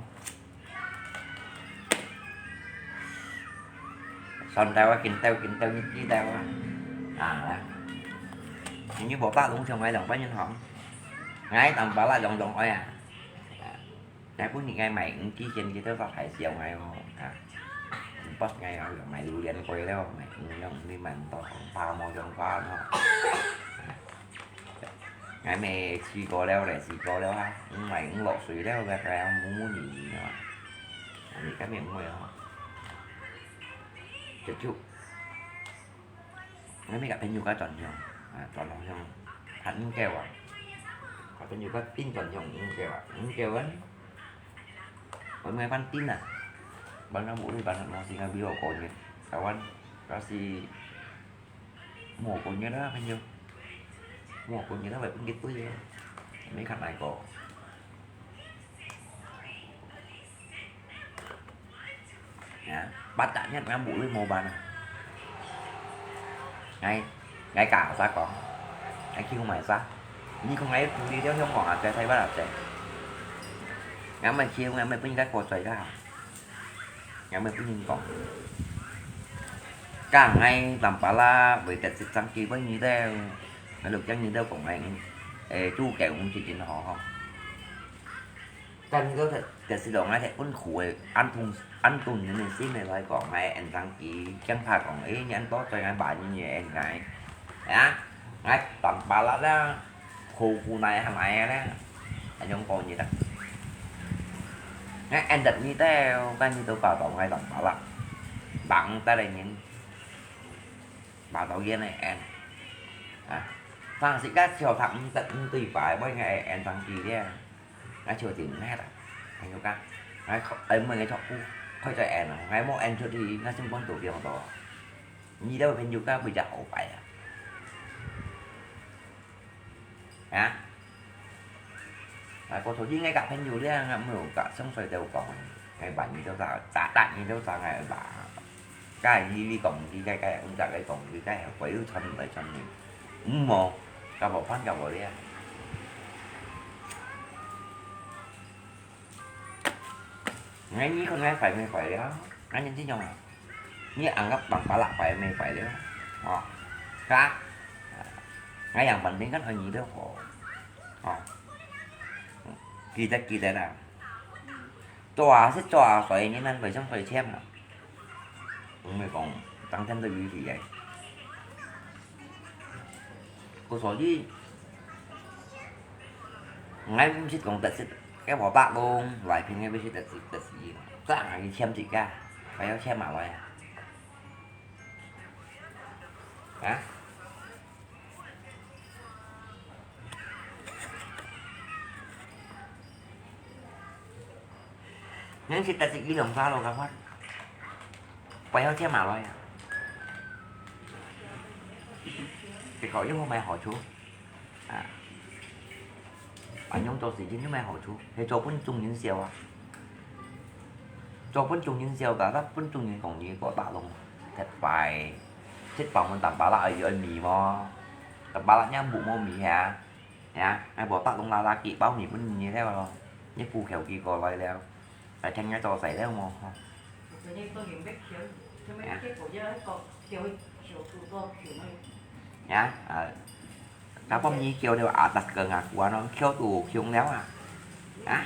算到啊，緊到，緊到，日子到啊。啊，你無打通上來兩百銀行，𠊎當巴拉用用愛啊。啊，𠊎本來𠊎買五支煙，佢都發牌笑𠊎哦。啊，boss𠊎又買榴槤過了，買五樣，你買毋到，紅包無用過咯。 𠊎乜試過了咧，試過了啊，毋係毋落水了，該該無無意義啊。你該乜毋會哦。就就，𠊎乜甲朋友家轉向，啊，轉向，還毋夠啊。甲朋友家變轉向毋夠啊，毋夠啊。𠊎乜還變啊，還到無力，還到無時間比我過年，台灣，但是 無過日啊，朋友。無過日啊，會分佢追啊。你看哪個？啊，八達日啊，無追無辦啊。𠊎，𠊎教啥講？𠊎去買啥？你看𠊎處理了香港啊，在台灣啊，在。𠊎毋係去，𠊎毋係分人家過嘴啦。 𠊎乜分人講，講𠊎當巴拉會得失生氣分你兜，𠊎就驚你兜講𠊎，誒，做狗毋識真好吼。但你兜得，得失到𠊎係分苦个，恁痛，恁痛人个心个來講，𠊎恁生氣，驚怕講，誒，你恁多嘴，𠊎罵你，你恁𠊎。啊，𠊎當巴拉啦。 好苦耐還耐个咧，恁樣講你啦。𠊎恁得你兜，該你兜巴到𠊎當巴拉，幫得个人，巴到煙个恁。啊，凡係个小讀毋得毋對白，𠊎𠊎恁生氣咧，𠊎就停忒啦。朋友講，𠊎靠，哎，問𠊎著苦，開嘴恁啊，𠊎無恁出去，𠊎先講到這樣多。你兜朋友講比較好擺啊。啊？ 啊，過頭去𠊎甲朋友咧，𠊎毋有甲上水兜講，𠊎罵你兜啥，打打你兜啥，𠊎罵。該你你講你該該，毋知該講你該，鬼又傳來傳去，毋無，甲無翻甲無咧。𠊎你看𠊎壞毋壞了？ 恁樣這種啊，你恁个當巴拉壞毋壞了？哦，嘎，𠊎樣本身跟愛你兜好，哦，記得記得啦。做啊係做啊，所以你們互相互簽啊。毋係講當天都有事个。 故所以，𠊎毋識講得失，該無白弄，來片个毋識得失，得失，正去簽字个，還要簽嘛來啊？啊？恁識得失，一兩儕咯，該款，還要簽嘛來啊？這個又無麼好處。 啊，恁樣做事情有麼好處？係做分眾人笑啊！做分眾人笑，但係分眾人講你無白弄，忒壞。食飽飯當巴拉愛愛味無？當巴拉若無無味啊？呀，愛無白弄啦啦幾包米分你了咯，你苦口幾個來了，來聽𠊎做事了無？吼。 呀，啊，他幫你叫了啊，tak ke ngakuan哦，叫都窮了啊，啊？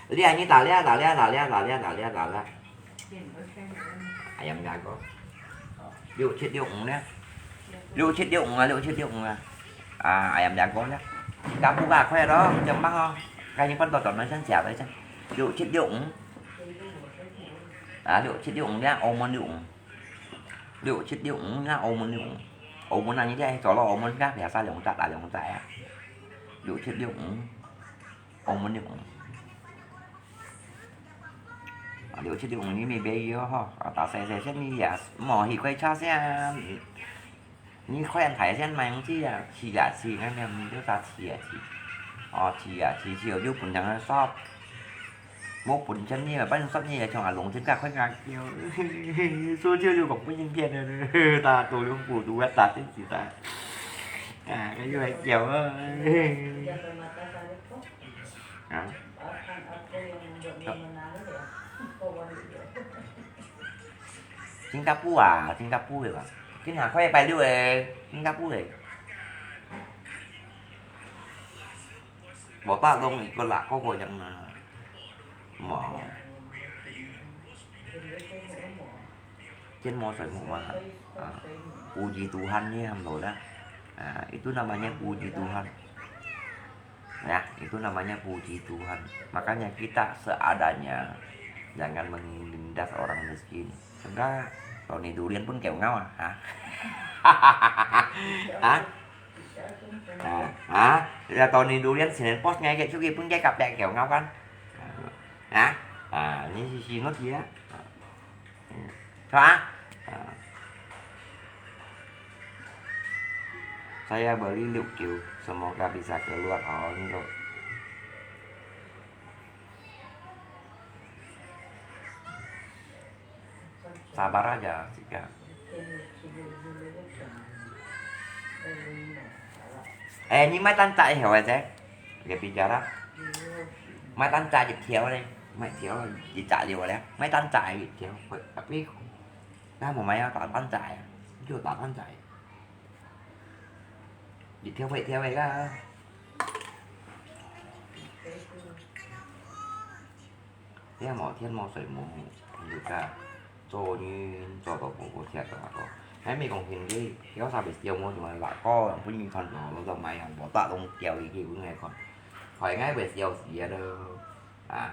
你啊，你打了，打了，打了，打了，打了，打了。Ayam jago. 六七六五呢？六七六五啊，六七六五啊。啊，ayam jago呢？新加坡啊，快咯，正棒哦。赶紧换到专门先下来先。六七六五。啊，六七六五呢，澳门六五。六七六五呢，澳门六五。澳门啊，你这走到澳门，你看，biasa两只啊，两只啊。六七六五。 澳门六五。啊，六七六五你咪買藥吼，啊，大細細先你也莫去開車先，你看大先買東西啊，試啊試，恁樣你就打試啊試，哦，試啊試，試了就分人个stop，無分錢你嘛，分stop你也像阿龍真个開牙叫，所以就講不應騙的，打多用不毒啊，打電子打，啊，又來叫啊。 啊？新加坡啊，新加坡个吧。今下開拜六个，新加坡个。無打攏一個啦，個個樣啊。無。 Jin無睡目嘛，啊，puji Tuhan ni alhamdulillah. Ah, itu namanya puji Tuhan. Ya, itu namanya puji Tuhan. Makanya kita seadanya, jangan menindas orang miskin. Sebab Tony Durian pun kẹo ngau ah, ha? Ha? Ha? Ha? Ya Tony Durian Senin Post ngay kẹo suki pun kẹo kapek kẹo ngau kan? Ha? Ha, ini si Sinut ya. Hah? Saya beli六九, semoga bisa keluar. Oh, ini loh. Sabar aja, Sika. Eh, ini mai tan tak eh, wajah. Dia bicara. Mai tan tak je tiap ni. Mai tiap je tak dia lah. Mai tan tak je tiap. Tapi 該無買啊，打番仔啊，叫打番仔。一條一條个啦。天無天無水無，你家做人做到無好食个个。還沒講現在，有啥物事無就來拉個，分你看到，老早買啊，無打攏掉一个分你看。快愛會笑死啊都！ 啊。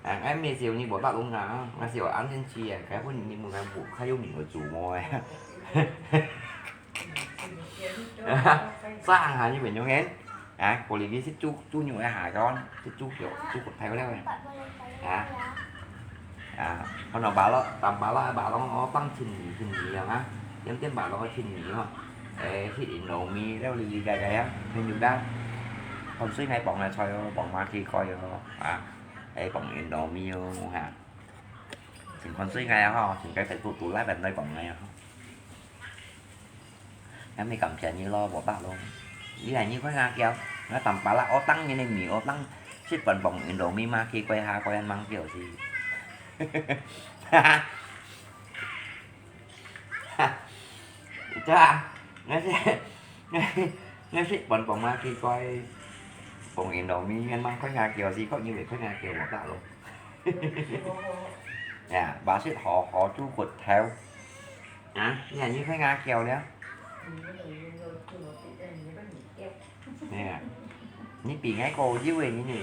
啊，𠊎毋係笑你無打攏啊，𠊎笑恁生趣啊，該分你問𠊎無，較有名个主播啊。啥啊，你問用个？啊，過去你食豬，豬肉个下個，食豬肉，豬骨頭了个。啊。 啊，可能巴樂，當巴樂，巴樂哦，當清理清理啊，點點巴樂个清理哦。誒，去印度米了哩哩个个啊，朋友家，看水𠊎放个菜哦，放馬去蓋哦，啊，誒，放印度米哦，哈。先看水𠊎啊吼，先該在肚肚內邊來放个啊。 Kami kam siya nyi lo, botak lo. Iya, nyi koi ngakeo. Nga tampalak otang nyi ni mi otang. Sit pan pong Indomie ma ki koi ha koi mang kio si. Ito ah. Nga si, nga si, nga sit pan pong ma ki koi pong Indomie ngan mang koi ngakeo si, kok nyi wei koi ngakeo botak lo. Ya, basit ho ho chu kut theo. Hả? Nhà như thấy ngã kèo đấy. Nè. Như bị ngã cô dưới quê như nè.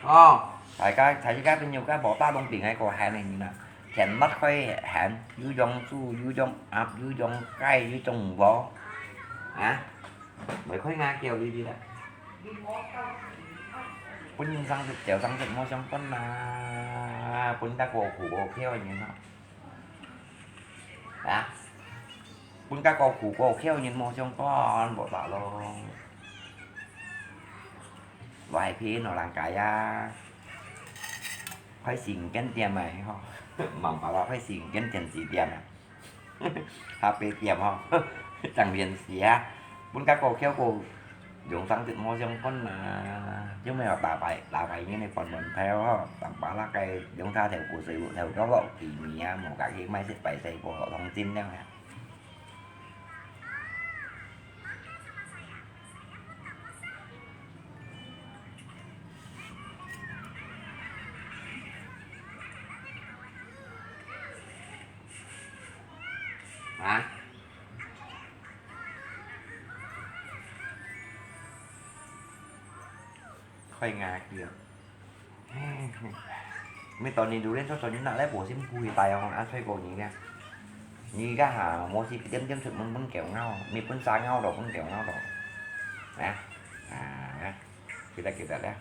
Ồ, tại cái, tại cái bên nhiều cái bộ tao đông bị ngã cô hai này như nè. Chèn mắt khói hẹn, dưới dòng su, dưới dòng áp, dưới dòng cay, dưới dòng vó. Hả? Mới khói ngã kèo đi đi đó. Pun sang sik cèo sang sik mo siang pun na. Pun ta cô khủ cô khéo như nó. Hả? Pun ta cô khủ cô khéo như mo siang pun bộ tao lo. Vài khi nó làng cái à. Phải xin kén tiệm mày ho. Mỏng bảo là phải xin kén tiền gì tiệm à. H P tiệm ho. Chẳng tiền gì á. Pun các cô khéo cô dùng sang sik mo siang pun na. Chứ mày bảo tao phải, tao phải như này còn mình theo ho. Tao bảo là cái dùng tha theo cô sư theo đó lo kỳ mì á, một cái khi mai sik phải xây bộ thông tin đó hả? 啊？開眼界啊！你當年就練出做人啊，來無心不會大哦，啊，吹過你呢。你這下無事點點出門分狗咬，你分蛇咬到，分狗咬到。啊，啊，記得記得咧。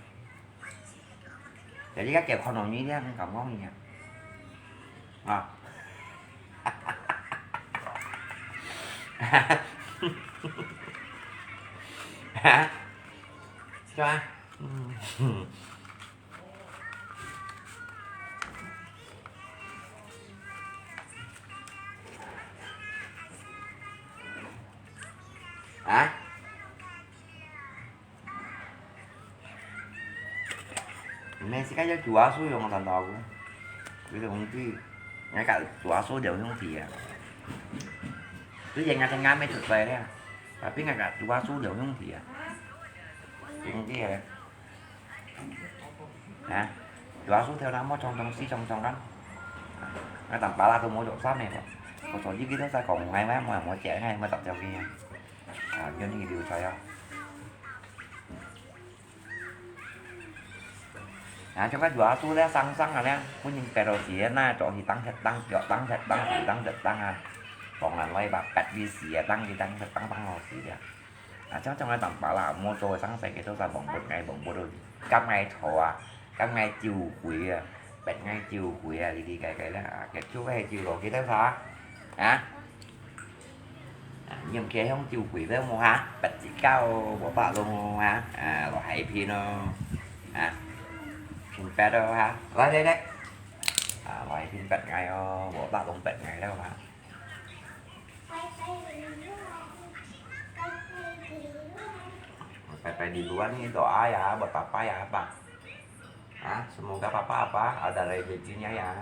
Jadi kan kẹo khon nòng nyi liang ngam ngong nyi à. À. Hả? Cho à? Hả? Mẹ xí cái chùa số dùng tần tàu. Ví dụ như cái, ngay cả chùa số đều không thì à. Tuy nhiên ngay cả ngay mấy chục về đấy à. Tapi ngay cả chùa số đều không thì à. Cũng cái à. Hả? Chùa số theo nó mất trong trong xí trong trong lắm. Ngay tầm bà la tôi mua chỗ sắm này rồi. Có số gì cái đó sao còn ngay mấy mà mua trẻ ngay mà tập theo kia. À, cho nên điều trời không? À, cho các chùa số đấy sang sang à nè. Cũng như cái đồ gì nè, cho thì tăng thật tăng, cho tăng thật tăng, thì tăng thật tăng à. Còn là lấy bạc bạc đi xì à, tăng thì tăng thật tăng tăng lo xì à. À, chắc trong cái tầm bà la mua rồi sang sẽ cái đó là bỏng bột ngay, bỏng bột rồi. Cắp ngay thổ à, cắp ngay chiều quỷ à, bẹt ngay chiều quỷ à, đi đi cái cái là, à, cái chú cái chiều rồi cái đó hả? Hả? À, nhưng kia không chiều quỷ với mua hả? Bẹt chỉ cao bỏ bạ luôn hả? À, lo hãy phi nó. Hả? Phin bẹt đó hả? Lo đây đấy. À, lo hãy phin bẹt ngay, ờ, bỏ bạ luôn bẹt ngay đó hả? Pai-pai di luar ni doa ya buat papa ya apa? Ha? Semoga papa apa? Ada rezekinya ya.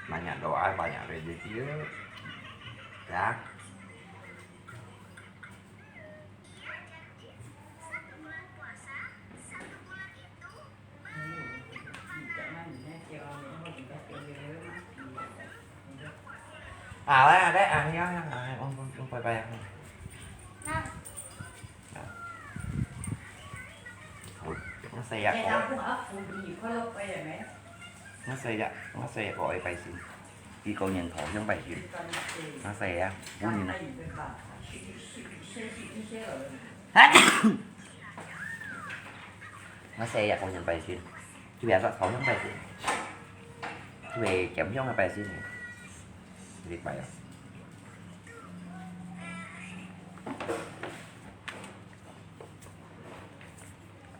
Banyak doa, banyak rezeki ya. Ya. À, đấy, đấy, à, nhớ, nhớ, à, ông, ông, ông quay quay à. Nó xe giặc của, nó xe giặc, nó xe giặc của ai bay xin. Đi cầu nhìn thổ không bay xin. Nó xe á, bốn nhìn này. Nó xe giặc của nhìn bay xin. Chú bé thổ không bay xin. Chú bé chém không bay xin. Đi bay à.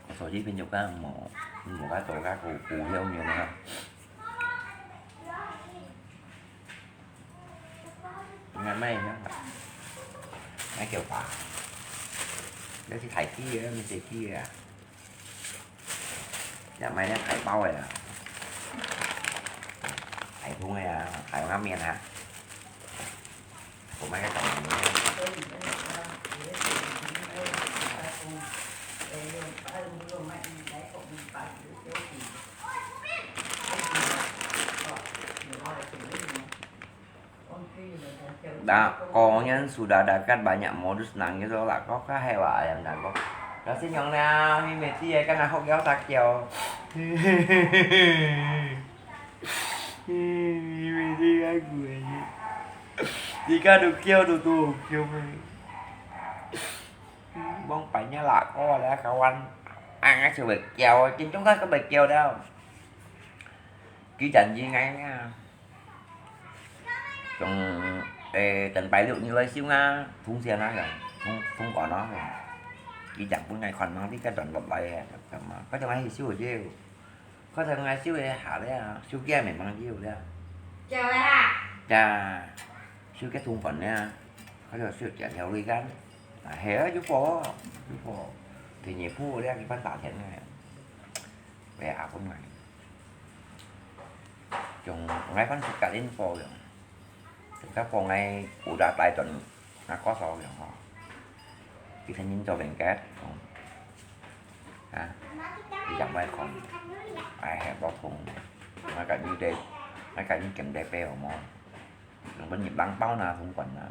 Có số gì bên nhau cả mỏ, mỏ cá tổ cá cù cù hiếu nhiều mà. Ngày mai nhá. Ngày kiểu phá. Đấy thì thải kia, mình sẽ kia à. Dạo mai nó thải bao rồi à. Thải thúng rồi à, thải ngắm miền hả? Của mấy cái tổng này. Dah, kau nyan sudah dekat banyak modus nangis lo lah. Kau kah hewa ayam dah kau. Kasi nyong na, mi mesti ya kan ahok yau tak yau. Mi mesti aku aja. Jika tu kiau tu tu kiau. Bông phải nhá là có là kawan. Ăn cái sự bệt kiau, chính chúng ta có bệt kiau đâu. Cứ dần gì ngay nha. Trong, ê, tận bài lượng như lấy xíu nga, thúng xe nó rồi, thúng, thúng có nó rồi. Đi chẳng cũng ngày còn mang đi cái đoạn lọt lại, có cho ngay xíu rồi chứ. Có cho ngay xíu rồi hả đấy à, xíu kia mình mang xíu đấy à. Chào hả? Chà, xíu cái thúng phần đấy à. Có cho xíu chả theo lui gắn. À, hè á, chú phò, chú phò. Thì nhị phu đấy, cái bánh tả thiện này. Về à, cũng này. Chúng ngay bánh sụt cả đến phò rồi. Chúng ta phò ngay, cú đã tay tuần, nó có so rồi hả? Thì thanh niên cho bên kết. Ha? Đi dặm vai còn. Ai hẹn bao phùng. Nó cả như đây. 𠊎家己揀台北好無？用分人包拿通關啊，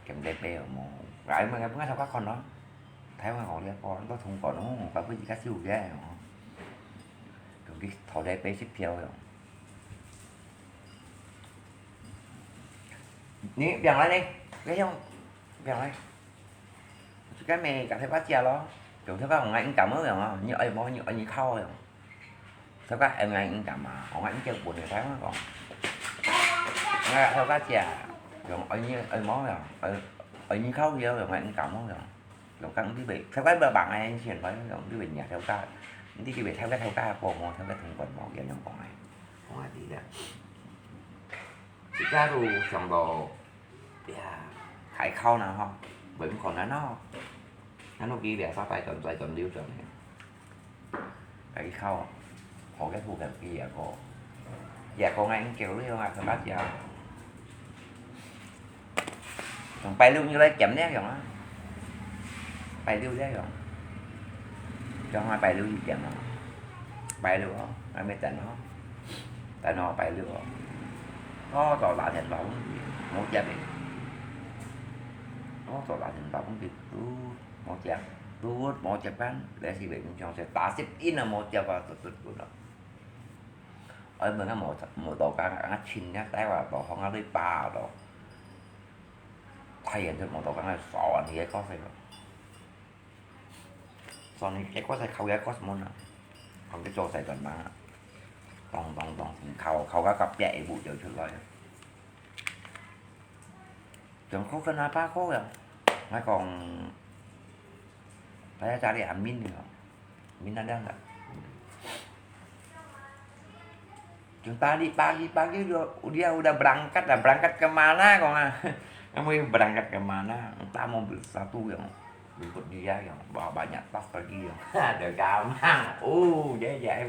揀台北好無？哎，𠊎，𠊎，𠊎頭家看咯，台灣好咧，講到通關哦，搞不一个手个哦，用去投台北去票哦。你不要来呢，不要用，不要来。 就該咩甲頭家食咯，就頭家講𠊎應該無用哦，你愛無你愛你靠用。頭家愛𠊎應該嘛，講𠊎應該分你聽我講。𠊎頭家食，用愛你愛無用，愛愛你靠了用𠊎應該無用。用講你袂，頭家袂幫𠊎錢來用，你袂贏頭家，你去袂頭家頭家無無頭家通關無，樣樣講誒，講啊知了。自家都想到 呀，開口啦吼，袂毋可能咯。咱屋企掠三擺轉，再轉六轉呢。開口，好个好个佢也个，也个𠊎應該了啊，佢家己啊。從拜六你來減了用啊，拜六了用。叫𠊎拜六去減啊，拜六哦，𠊎乜等哦，等哦拜六哦。 哦，到六點半分佢，無接誒。哦，到六點半分佢，都無接，都無接kan，來是袂明將是打十一啊，無接啊，都都都咯。哎，問啊無無到講啊，親啊，帶我到，放啊你爸到。太遠就無到講啊，掃啊，你个角色咯。 所以結果就敲一個門啊，敲佢做細陣嘛，咚咚咚，敲敲到隔壁个屋就出來啊。Jongkok kenapa kau ya? Ngai kong, saya cari Amin ya. Amin ada nggak? Jong tadi pagi-pagi dia, dia udah berangkat dah, berangkat ke mana kong ah? Kamu berangkat ke mana? Entah mau beli sepatu yang ikut dia yang bawa banyak tas pergi yang ada gampang. Oh, dia dia.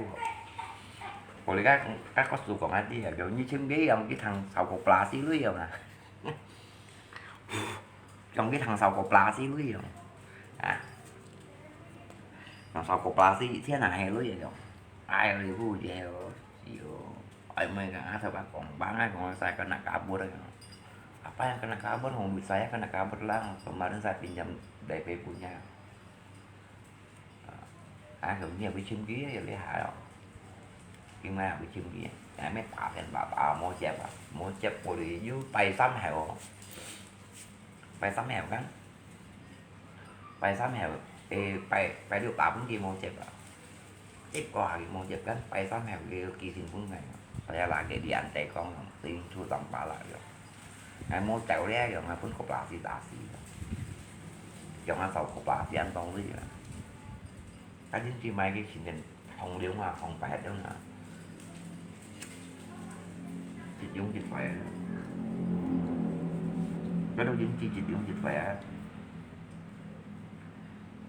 Boleh kan, kan kau suka nanti ya, dia ni cem dia yang kita tahu koperasi lu ya nah. Trong cái thằng sau koperasi lui rồi. À. Thằng sau koperasi thế này lui rồi. Ai lui bu dèo. Yo. Ai mai ka asa ba kong bang ai kong sai kena kabur. Apa yang kena kabur? Hong saya kena kabur lah. Kemarin saya pinjam D P punya. À, à, kìa, ví chim kìa, ví hại rồi. Kìa mà ví chim kìa. Nè, mẹ bà khen bà, bà mua chép à. Mua chép của đi, như bay xăm hẻo. Bay xăm hẻo kan. Bay xăm hẻo. Ê, bay, bay được bà cũng đi mua chép à. Chép có hại mua chép kan, bay xăm hẻo đi, kỳ sinh cũng này. Saya lagi di antai kong, ting chu tang pala yo. Ngai mua chèo le, yo ngai pun koperasi tasi. Yo ngai sau koperasi an tong ri. Ka jin chi mai ki chin den hong liu ma hong pai dong na. Chit yung chit pai. Ka do jin chi chit yung chit pai.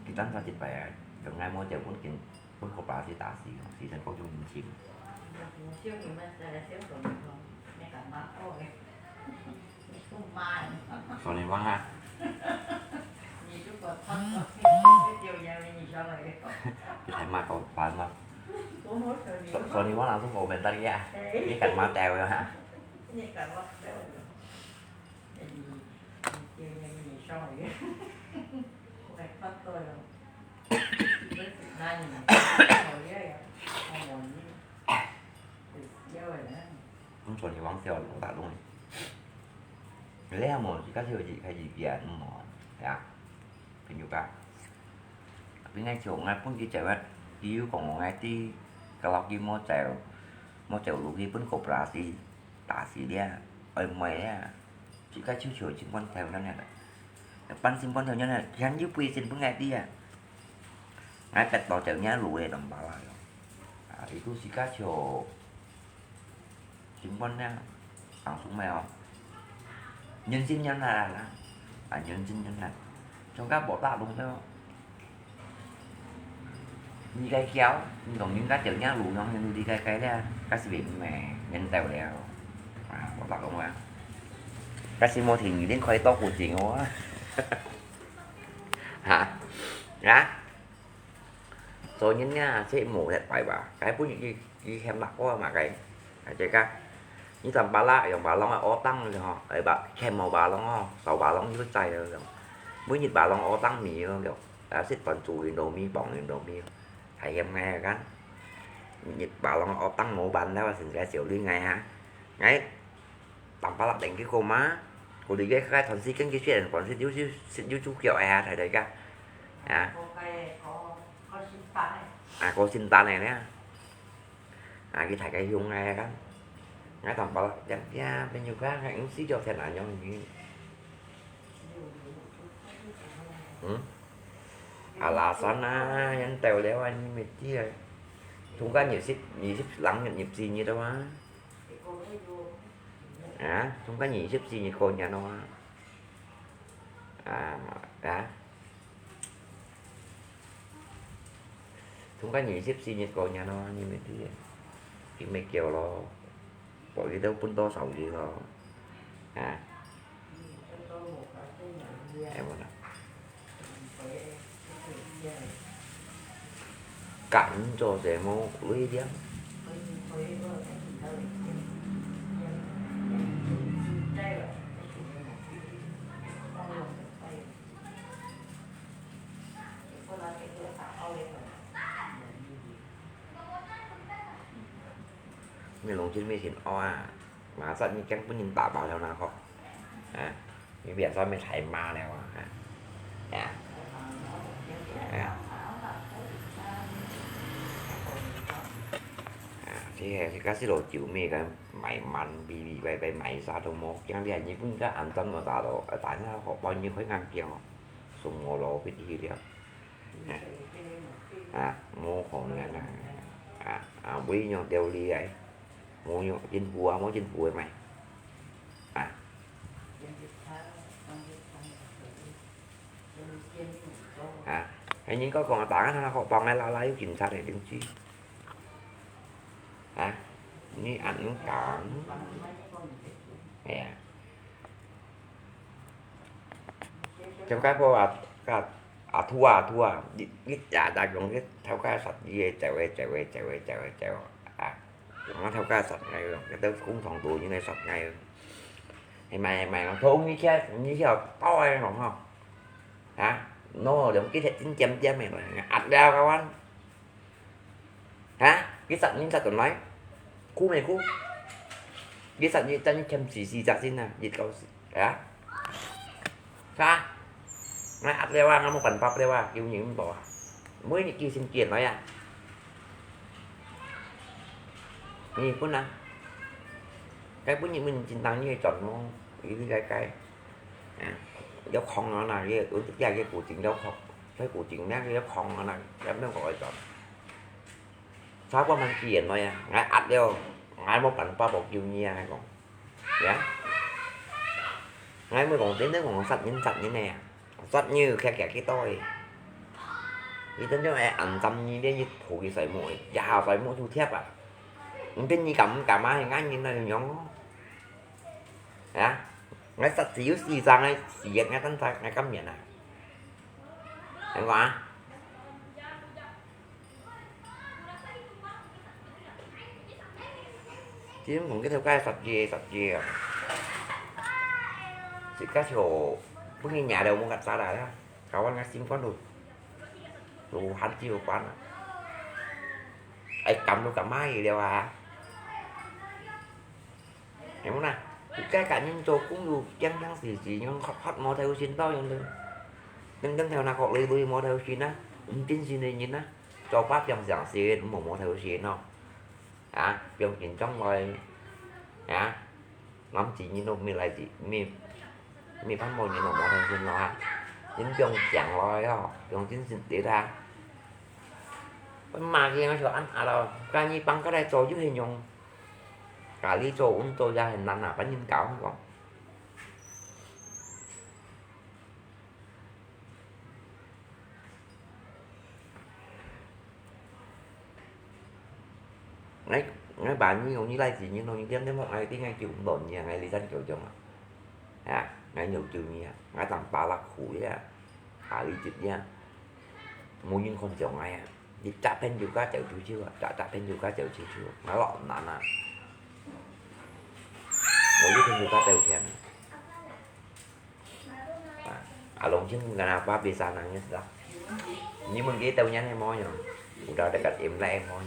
Ki tan sa chit pai. Yo ngai mua chèo pun kin 分个巴士打死，死神各種引擎。索尼王啊，你睇嘛，个玩嘛。索索尼王拿出我们大家，你敢嘛掉了哈？咁索尼王笑我打动你。你有冇自家就自家意見，嗯，呀，朋友吧。Tapi ngai chok ngai pun ki cewek, ki yu kong ngai ti, kalau ki mau cewek, mau cewek lu ki pun koperasi, tasi dia, oi mai dia. Chỉ có chiếu chiếu chính quan theo nhân này. Pan chính quan theo nhân này, yang như quy chính bưng ngai đi à. Ngai pet tỏ chéo nhá lũ lê đồng bào lại rồi. À, itu chỉ có chiếu chính quan nha. Ang sung mèo. Nhân sinh nhân là là. À, nhân sinh nhân là. Trong các bộ ta đúng theo. Ni gai kiao, ni dong ni gai kiao nya lu dong ni di gai gai le, ka si bim me, ngen tau le. À, có tác động à. Ka si mô thì nghĩ đến khỏi to của chính quá. Hả? Hả? Số nhân nha, sẽ mổ thật phải bà. Cái bún những cái, cái hem bạc quá mà cái. 大家，你當巴拉用巴郎个屙當了吼，哎，巴，看無巴郎哦，少巴郎就在了了。每日巴郎屙當米了了，啊，食飯煮Indomie，傍Indomie，太嫌𠊎啊kan。日巴郎屙當無辦了，成个小女孩哈。哎，當巴拉等佢過嘛，佢哋个个全世界个人，全世界就，就，就叫哎呀，大家，啊。啊，過聖誕个了。 啊，佢大家凶𠊎啊kan。𠊎當巴拉，yang，yang，朋友看，看，有時就天南洋鱼。嗯？啊，拉山啊，人到了啊，你乜知啊。中間二十，二十零日，二十四日了啊。啊，中間二十四日過年了啊。啊，啊。 中間二十四日過年咯，你乜知啊？佢乜叫咯，報佢兜分多少日咯，啊？係無啦？今朝做麼个累點？ 你弄清楚沒先哦啊，馬上你講分人打包了那個，啊，你別說沒太麻了啊，啊，啊，啊，啊，這，這個係老酒咩个，買滿，嗶嗶歪歪買啥都無，講你日本个安全我打到，打那個包你會硬驚哦，送我老弟去了。 啊，無可能啊！啊，啊，無用道理啊！無用政府啊，無政府个咩？啊！啊，哎，人家講啊，打開那個包，哎，拉拉有警察个證據。啊，你恁樣講，哎呀！ 頭家婆啊，佮阿土啊，阿土啊，你，你也，也用你頭家殺你个，走个，走个，走个，走个，走啊！啊，用我頭家殺𠊎用，佢兜工廠度應該殺𠊎。係咪，係咪，我同你去，你去到到个咯吼。啊，喏，用佢隻真尖尖个咯，壓了个完。 啊，佢殺人殺轉來，苦無苦？佢殺人，真欠死死隻先啊，一到死，啊？啥？𠊎壓了啊，𠊎無辦法了啊，救人毋到啊。每日佢先見來啊。日本啊，該本日本真當你轉咯，佢个个。 啊，要空啊那，也，也，也古井要空，在古井那个要空啊那，也毋好愛轉。差不多蠻自然來啊，𠊎壓了，𠊎無辦法無救你啊，𠊎講，呀，𠊎無講真正講殺人殺人个啊，殺人徛徛幾多个，佢真正會暗針你，你抱佢睡目个，夜下睡目就貼啊，毋知你敢毋敢啊，係𠊎人那樣哦。 啊，𠊎殺死有四隻，𠊎死个，𠊎等下，𠊎甘願啊。你講啊？只用講个頭家殺雞，殺雞啊！自家就分人贏了，無甲殺啦，搞到𠊎心肝都，都寒只有關啊！哎，敢都敢買了啊！ 係無啦？自家个人做工又驚驚死死，樣渴渴無頭先到樣咯。等等頭那個累累無頭先啊，毋真心个人啊，做八點上先，毋好無頭先哦。啊，放緊張來，啊，諗住你都毋來自，毋，毋盼望你都無頭先咯啊。你放強來哦，放真心啲啊。Pemakai macam anak lo, kami pangkat ai coyo henyong. Kali cho un cho ya hen nan na pan yin kao ko. Ngai, ngai ba ni yong ni lai si ni nong ni tiam tiam ai ti ngai kiu don ni ngai li san kiu jong a. Ha, ngai nyu kiu ni a, ngai tang pa lak hu ya. Ha li jit ya. Mu yin kon jong ngai a. Đi chả phên dù cá chịu chú chưa, chả, chả phên dù cá chịu chú chưa. Nó lọ nà nà. 我一天就发六千。啊，啊，龙井跟阿爸比啥能意思啊？你们给豆娘的毛样，我到这个им来毛样。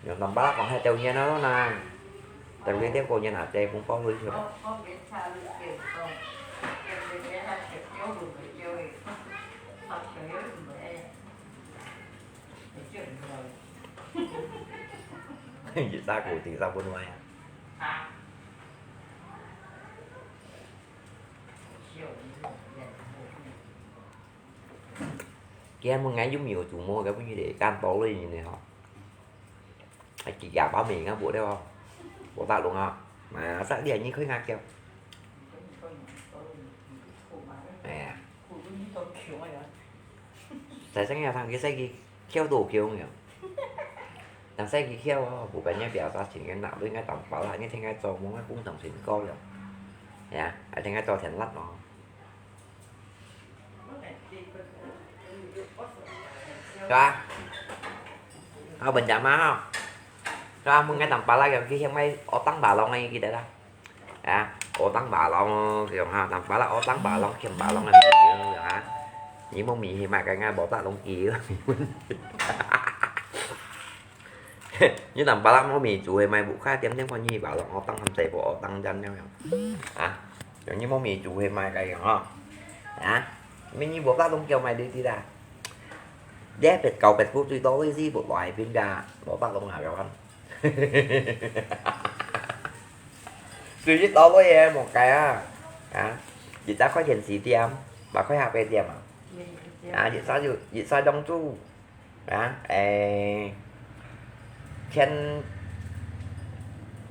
有能把讲还豆娘了呢，豆娘的过年啊，在公包里去了。一下股顶上不来啊。Kaya mo ngai yum yo tu mo ka bu de kan to lo ni ne ho. Ai ki ya ba me nga bu de ho. Bo ta lo nga. Ma sa dia ni khoi nga kiao. Ai ya. Sai sang ya sang ki sai ki kiao do kiao ngiao. Tang sai ki kiao ho, bu kan nya bia sa chin kan na lo ngai tang pa la, ni theng ngai zo mo ngai kung tang sin ko yo. Ya, ai theng ngai zo thian lat mo. 是吧？啊，文章嘛吼，是吧？Mun ngai tang pala yang ki hiang mai otang balong ai kita dah. Ya, otang balong yang ha, tang pala otang balong, kiam balong yang ha. Ni mo mi hi mai kai ngai bo ta long ki. Ni tang pala mo mi chu hi mai bu kha tiam tiam ko ni balong otang ham sai bo otang jan yang. Ha. Yang ni mo mi chu hi mai kai yang ha. Ha. Mi ni bo ta long kiam mai di ti dah. Dia pet kau pet bu tui to li si bu lai pin dah. Bo ta long ha yang. Tui to lo ye mo kai a. Ha. Chỉ ta có hiện sĩ tiêm, bà khói hạp về tiêm à? À, chỉ sao dù, chỉ sao đông chu. Hả? Ê, chân,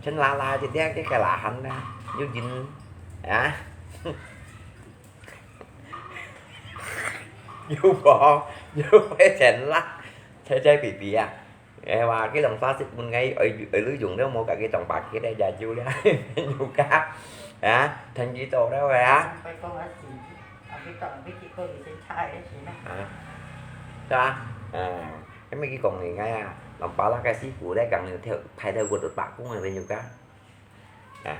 chân la la chứ thế cái cái lạ hẳn đó. Dù dính. Hả? Dù bỏ, dù phải chân la. Chơi chơi bị bị à? Ê, và cái lòng xa xịt mình ngay ở, ở lưới dùng đó mua cả cái trong bạc kia đây, giờ chiêu đó. Dù cá. Hả? Thành chỉ tổ đó rồi hả? Hả? Sao? À, cái mấy cái con người ngay à. Lòng bá là cái sĩ pù đấy, gắn theo, phải theo của tụi bạc cũng là bên dù cá. À,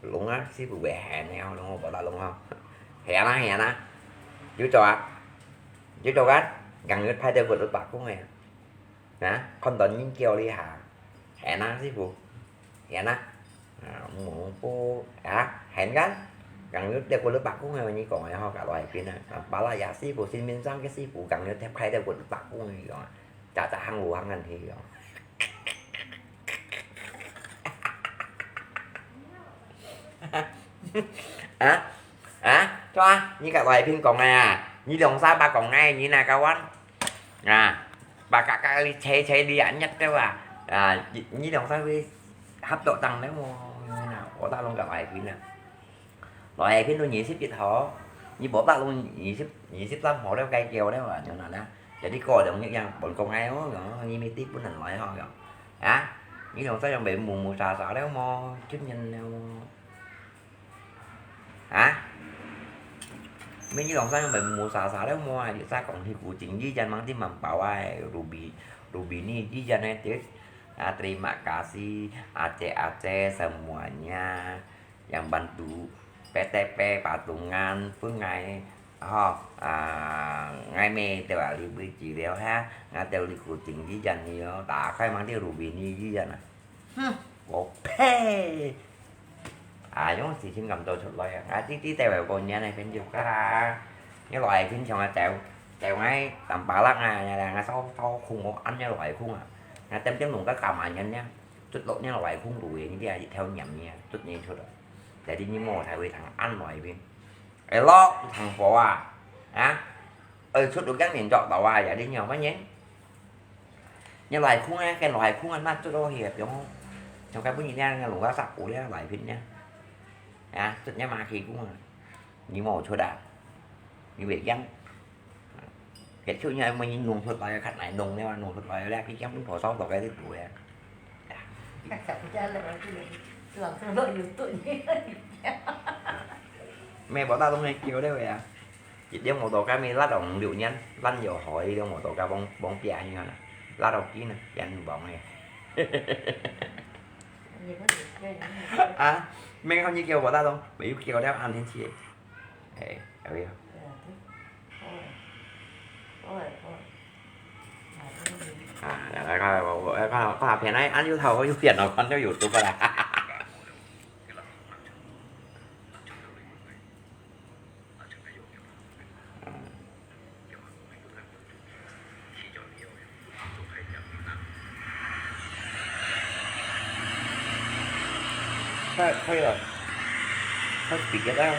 đúng á, sĩ pù về hè nè, đúng không? Bảo là đúng không? Hè na, hè na. Chú cho à? Chú cho gắn. Gắn theo của tụi bạc cũng này. Hả? Con đón những kiểu đi hả? Hẹn á, sư phụ. Hẹn á. À, mù cô. Hả? Hẹn gắn. Gắn nước đeo của lớp bạc cũng hay mà như còn ho cả loại pin à. À, bảo là dạ sư phụ xin miễn sang cái sư phụ gắn nước thép khay đeo của lớp bạc cũng hay rồi. Chả chả hăng lù hăng ngăn thì rồi. Hả? Hả? Cho á, như cả loại pin còn này à. Như lòng xa ba còn ngay, như nè, cao anh. À, bà cả cái đi chế chế đi ăn nhất đâu à. À, nhí đồng sao với hấp độ tăng đấy mà. Như thế nào? Có ta luôn cả bài phim nè. Loại phim tôi nhí xếp dịch hổ. Nhí bỏ ta luôn nhí xếp, nhí xếp lắm hổ đâu cay kiều đấy mà. Như nào nè. Jadi coi đồng như yang bọn công ai ó, nhí mi tiếp bún nặng loại ho rồi. Hả? Nhí đồng sao yang bị mù mù xà xà đấy mà. Chấp nhận đâu. Hả? Mấy như lòng sao mà mù xà xà đấy mua, thì sao còn thì của chính đi chân mang tin mà bảo ai, Ruby, Ruby ni đi chân này tết. À, terima kasih, Aceh, Aceh semuanya yang bantu P T P Patungan, Phungai, ho, à, Ngai Mê, tao bảo đi bơi chỉ đéo ha, ngã tao đi của chính đi chân nhiều, đã khai mang đi Ruby ni đi chân à. Hưm, bố phê. À, giống xì xin cầm tôi sụt lôi à. À, tí tí tèo bèo bồn nha này bên chụp cái ha. Nhớ loại phim chồng là tèo, tèo ngay tầm bá lắc à, nhà là ngay sau, sau khung một ăn nhớ loại khung à. Ngay tem tem lùng cái cà mà nhấn nhá. Chút lộn nhớ loại khung đủ vậy, như thế theo nhầm nha, chút nhớ chút rồi. Để đi như mò thay vì thằng ăn loại phim. Ê lọ, thằng phó à. Hả? Ơi, chút đủ gắn điện chọn tàu à, giờ đi nhiều quá nhé. Như loài khung á, cái loài khung á, nó chút đó hiệp giống không? Trong cái bún gì nha, lủng cá sặc cũ đấy, loài phim nhá. À, chút nhá mà khi cũng là, như màu chua đà, như vậy gắn. Cái chút nhá, mà nhìn nung chút loài khát này nung đấy mà, nung chút loài đấy, cái gắn cũng thổi sau tỏ cái thứ tuổi à. Chắc chắn chắc là cái này, làm sao nó YouTube như thế. Mẹ bảo tao lúc này kêu đấy vậy à? Chỉ đeo mô tô cái mi lát đồng liu nhắn, lăn dầu hỏi đeo mô tô cái bóng, bóng bia như thế này. Lát đầu ký này, dành bóng này. 啊，免好你叫我大东，没有叫了安天气。哎，有没有？啊，来看，我我来看看片，哎，俺有头我有片了，看到有读过来。快快了，快比个蛋啊！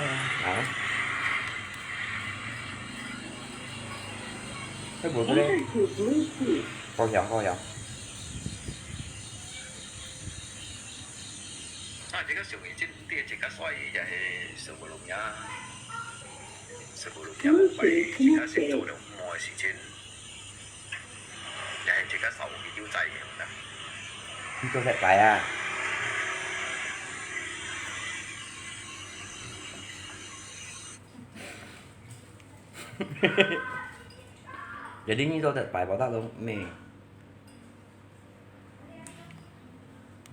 快不对，高调高调。 啊，這个小眼睛，這个自家帥也係小不容易啊，小不容易啊，為自家先做了麼个事情，也係自家受佢救濟个。你做失敗啊？Jadi你做得擺無得咯咩？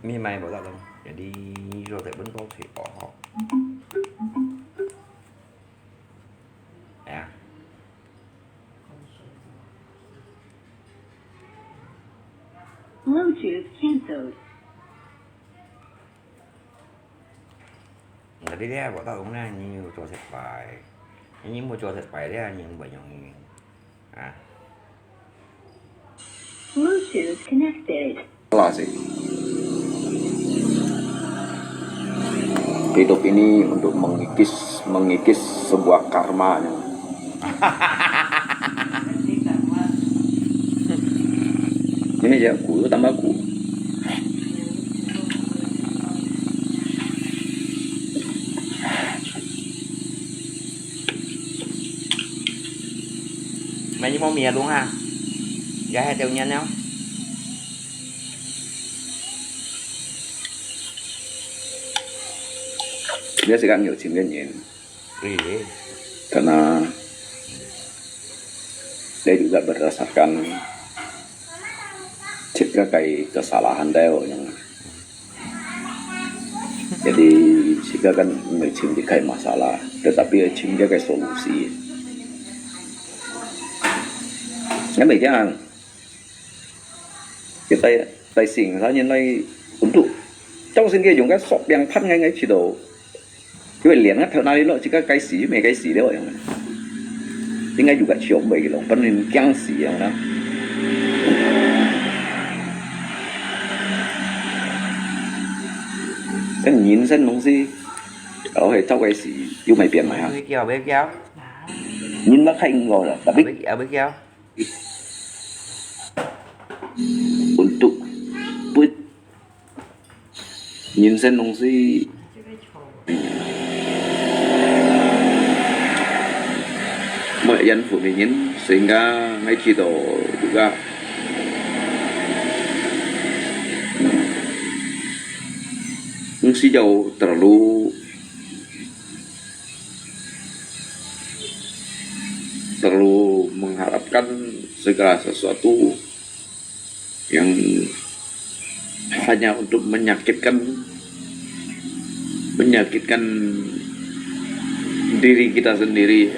你買無得咯，jadi你做得搵到水果吼。哎呀。 Bluetooth canceled. 那你咧，我到讲咧，你有做失败，你冇做失败咧，你唔会容易啊。 Bluetooth connected. Salah sih. Hidup ini untuk mengikis mengikis sebuah karma. Ini ya, aku tambah aku. 买一包面弄啊，也还掉面了。 Dia sekarang有钱的人， Iya. Karena dia juga berdasarkan cipta kai kesalahan dia yang. Jadi, sehingga kan 没钱解决 masalah, tetapi 钱解决 solusi. Kan 每天 Kita tai sing sa nyen lai untuk. Trong sing ke yung ka sok biang phan ngai ngai chi do. Yue lian ka thau na li lo chi ka kai si, me kai si liao yang. Tinggal juga chiok bai lo, pen nin kiang si yang na. Kan nyin san nong si. Kalau hai tau kai si, yu mai pian mai ha. Bơi kéo, bơi kéo. Nyin ma khai ngol la, tapi Bơi kéo, bơi kéo. Untuk put nyin sen nong si mai yan fu mi nyin sehingga ngai chi do juga nong si jau terlalu terlalu mengharapkan segala sesuatu yang hanya untuk menyakitkan menyakitkan diri kita sendiri.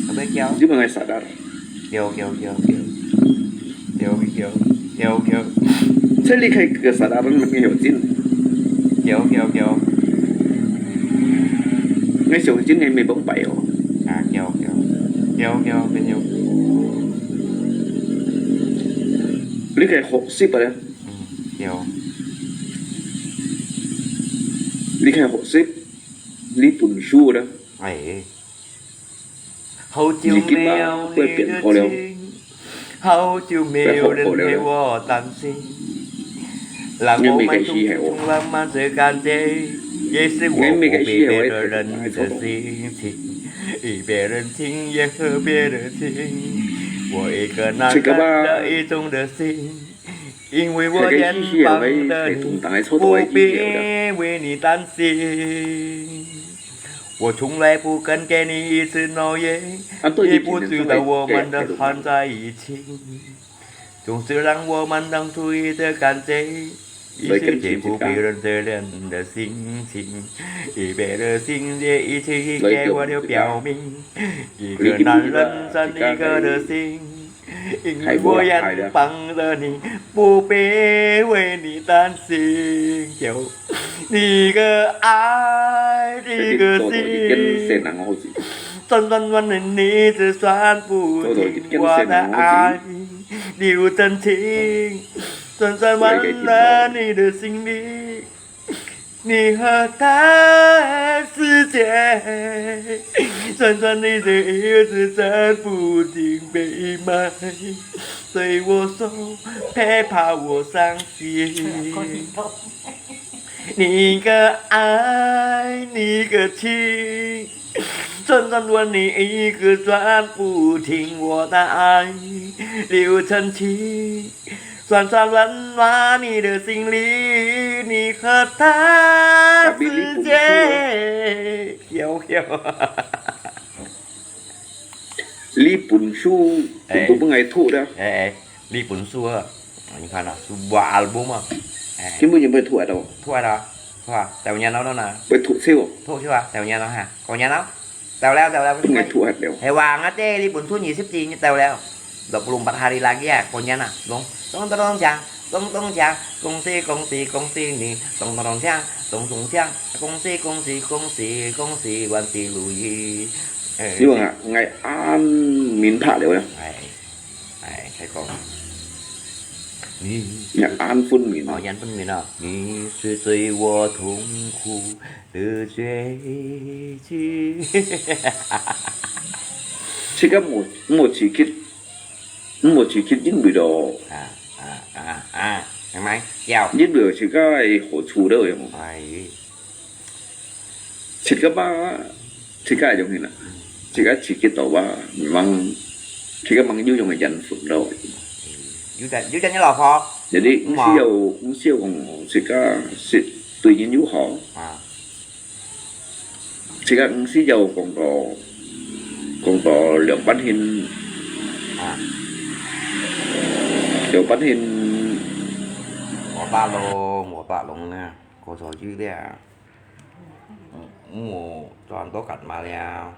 Apa kau? Dia mengai sadar. Kêu, kêu, kêu, kêu. Kêu, kêu, kêu, kêu. Saya lihat kesadaran mengenai Yojin. Kêu, kêu, kêu. Ngay sau Yojin ngay may bóng bảy oh. À, kêu, kêu. Kêu, kêu, kêu, kêu. Lý khai hộp ship rồi. Ừ, kêu. Lý khai hộp ship. Lý bùn su rồi. Ê. 好久没有你的情，好久没有人陪我谈心。让我们匆匆浪漫的感觉，也是我不必别的人的心情。与别人亲也和别人亲，我一个男人的一种的心，因为我远方的你，不必为你担心。我从来不肯给你一次诺言，啊，对，也不知道我们的还在一起。总是让我们当初一直感觉，一时间不被人责任的心情，预备的心也一起给我的表明。一个男人生一个的心，因为我眼望着你，不必为你担心。有你个爱，你个心。 转转弯的你，只算不清我的爱，你有真情。转转弯的你的心里，你和他世界。转转你的意思，转不停被埋，所以我说，别怕我伤心。 你个爱，你个情，转转问你一个转不停我的爱，流真情，转转问问你的心里，你和他世界。有有。你本书，哎。本书本来脱的。哎哎，你本书啊，你看啊，sebuah album啊，哎。 根本就没脱的。 Thuat ah, thuat, tau nyan no na. Bơi thuat siu. Thuat siu ah, tau nyan no ha. Ko nyan no. Tau leo, tau leo. Ngai thuat leo. He wang ate, li pun sun ni sip ti ni tau leo. Dua puluh empat hari lagi ah, ko nyan ah. Dong, dong, dong, dong, chang. Dong, dong, chang. Kong si, kong si, kong si ni. Dong, dong, dong, chang. Dong, dong, chang. Kong si, kong si, kong si, kong si, wan si lu yi. Eh, 因為𠊎，𠊎恁明白了呀。哎。 哎，再講。你，你恁分明啊。哦，恁分明啊。你是最我痛苦的絕情。這个莫，莫自己，莫自己認為咯。啊，啊，啊，啊，明白？要。認為自家个好處咯，用。哎。 自家嘛，自家用个啦，自家自己度啊，memang，自家memang有用个緣分咯。有得，有得你老婆。Jadi，毋需要，毋需要講自家係對人有好。啊。自家毋需要講到，講到兩半仙。啊。兩半仙。我大咯，我大咯呢，過早就了。 嗯，嗯，賺到緊嘛了。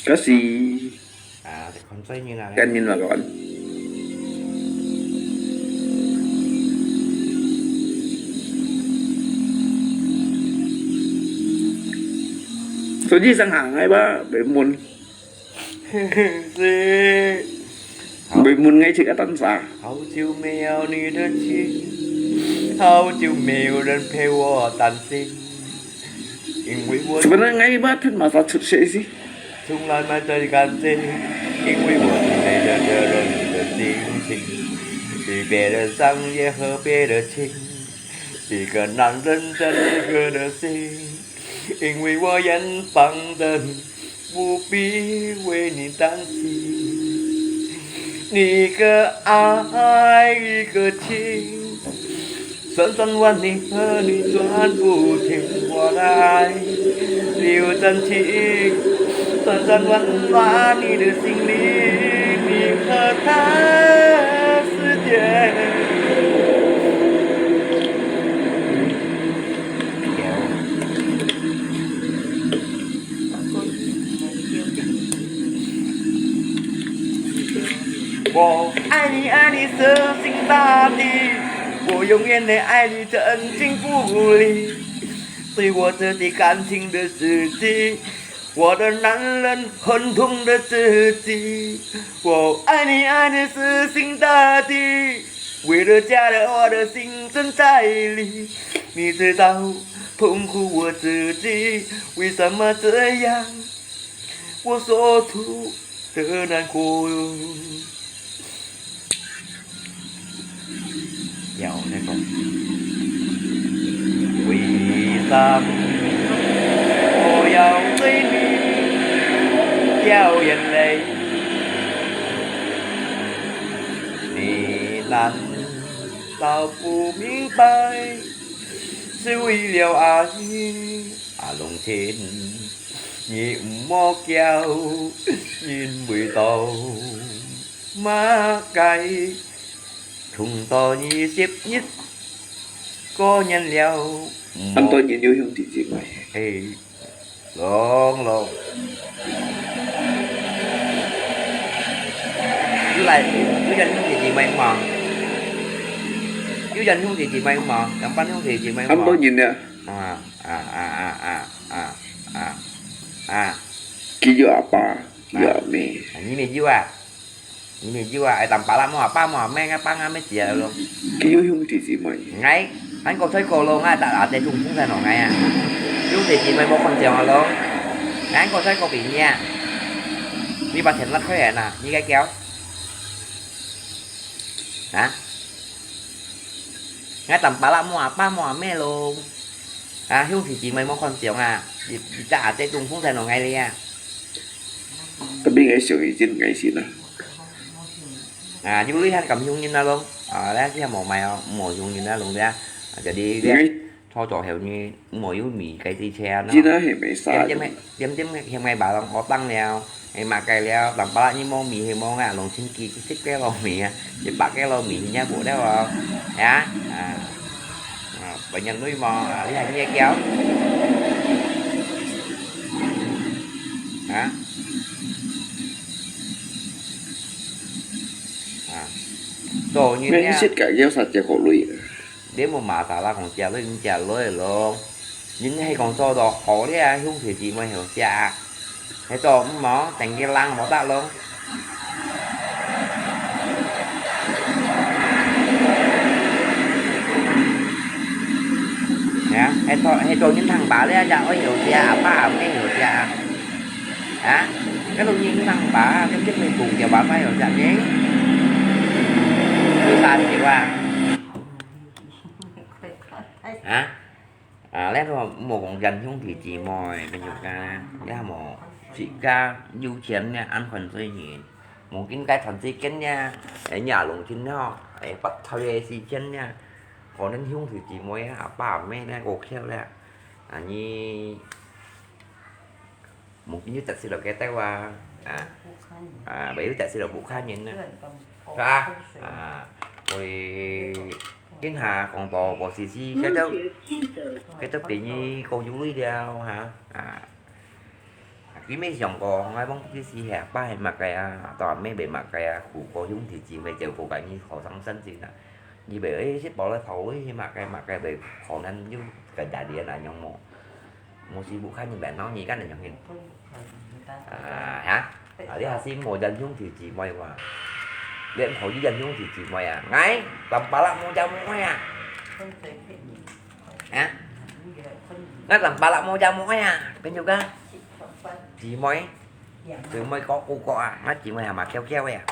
可是，啊，看細人啊。跟人嘛講。所以上行个吧，別問。 係。Mùi mun ngay chik atan sa. 好久沒有你的情，好久沒有人陪我談心，因為我 Sebenarnya ngay ba than masa chut siya isi. 从来没有感情，因为我只能忍着你的心情，是别人伤也和别人情，一个男人真一个的心。 因为我远方的你，不必为你担心。你个爱，一个情，算算万里和你转不停，我的爱，你有真情，算算万万里的心里，你和他世界。 我爱你，爱你死心塌地，我永远的爱你，真情不离。对我自己感情的事情，我的男人很痛的自己。我爱你，爱你死心塌地，为了家人，我的心真在理。你知道痛苦我自己，为什么这样？ 我说出的难过哟。要那个，为什么我要对你掉眼泪？你难道不明白？只為了阿姨，阿龍親，你毋好叫，因為到麼个，痛到二十日，過年了，毋好。恁多人有兄弟姊妹。哎， 龍，龍。有來，有，有人兄弟姊妹無？有人兄弟姊妹無？兩班兄弟姊妹無？恁多人啊。啊，啊，啊。佢有阿爸，有阿姆。啊，你乜有啊？ 你乜有啊，愛當巴拉無阿爸無阿姆，𠊎爸𠊎乜知啊咯。佢有兄弟姊妹。𠊎，𠊎个衰過咯，𠊎搭阿姐中風忒咯𠊎啊。兄弟姊妹無看上啊咯。𠊎个衰過比你啊。你把錢拿出來啊，你个叫。啊？𠊎當巴拉無阿爸無阿姆咯。啊，兄弟姊妹無看上啊，你，你搭阿姐中風忒咯𠊎哩啊。 Tapi𠊎想佢真開心啊。啊，有鐳還敢凶人啊咯？啊，那這無買哦，無凶人啊，攏這。啊，jadi這，𠊎，初早後呢，無有米該支車啊，真係無啥。點點，點點，嫌𠊎爸攏屙當了，哎，麼个了，當巴拉你無米係無啊，攏千幾，幾十个老米啊，一百个老米，人家無了哦，呀，啊。 啊，分人鐳無？啊，你還你个叫？啊？啊，做人呀。Mindset ka有啥个好鐳啊？你無masalah講借鐳毋借鐳咯。人係講做到好了，兄弟姊妹好借啊。 係做毋好，等佢冷無得咯。啊，係做，係做人聽話咧，也愛有隻阿爸阿姆有隻啊。啊，該種人聽話，跟跟你講嘅話，快有隻呢。有啥事啊？啊？ 啊，這個莫講講兄弟姊妹，朋友間，這無自家有錢呢，恁款衰人，無見該趁時間呢，哎，若攏真好，哎，發財个時間呢，可能兄弟姊妹啊，阿爸阿姆呢，過橋了，啊，你 Mungkin有得失了kita啊，啊，啊，有得失了屋下人啊，係吧？啊，會今下講到無時時，佢都，佢都比你高有位了哈，啊，佢沒想過，𠊎講佢係阿爸係麼个啊，到阿姆係麼个啊，苦過兄弟姊妹照顧个，你好傷心心啊。你袂，哎，食飽了頭，哎，麼个麼个，袂可能有个壓力啊，樣無？ 無時無刻你煩惱你，該恁樣形。啊，哈？啊，你還係無認兄弟姊妹哇？你毋可以認兄弟姊妹啊？𠊎，當巴拉無姊妹啊？啊？𠊎當巴拉無姊妹啊？朋友間？姊妹？姊妹哥哥哥啊？𠊎姊妹還嘛翹翹个啊？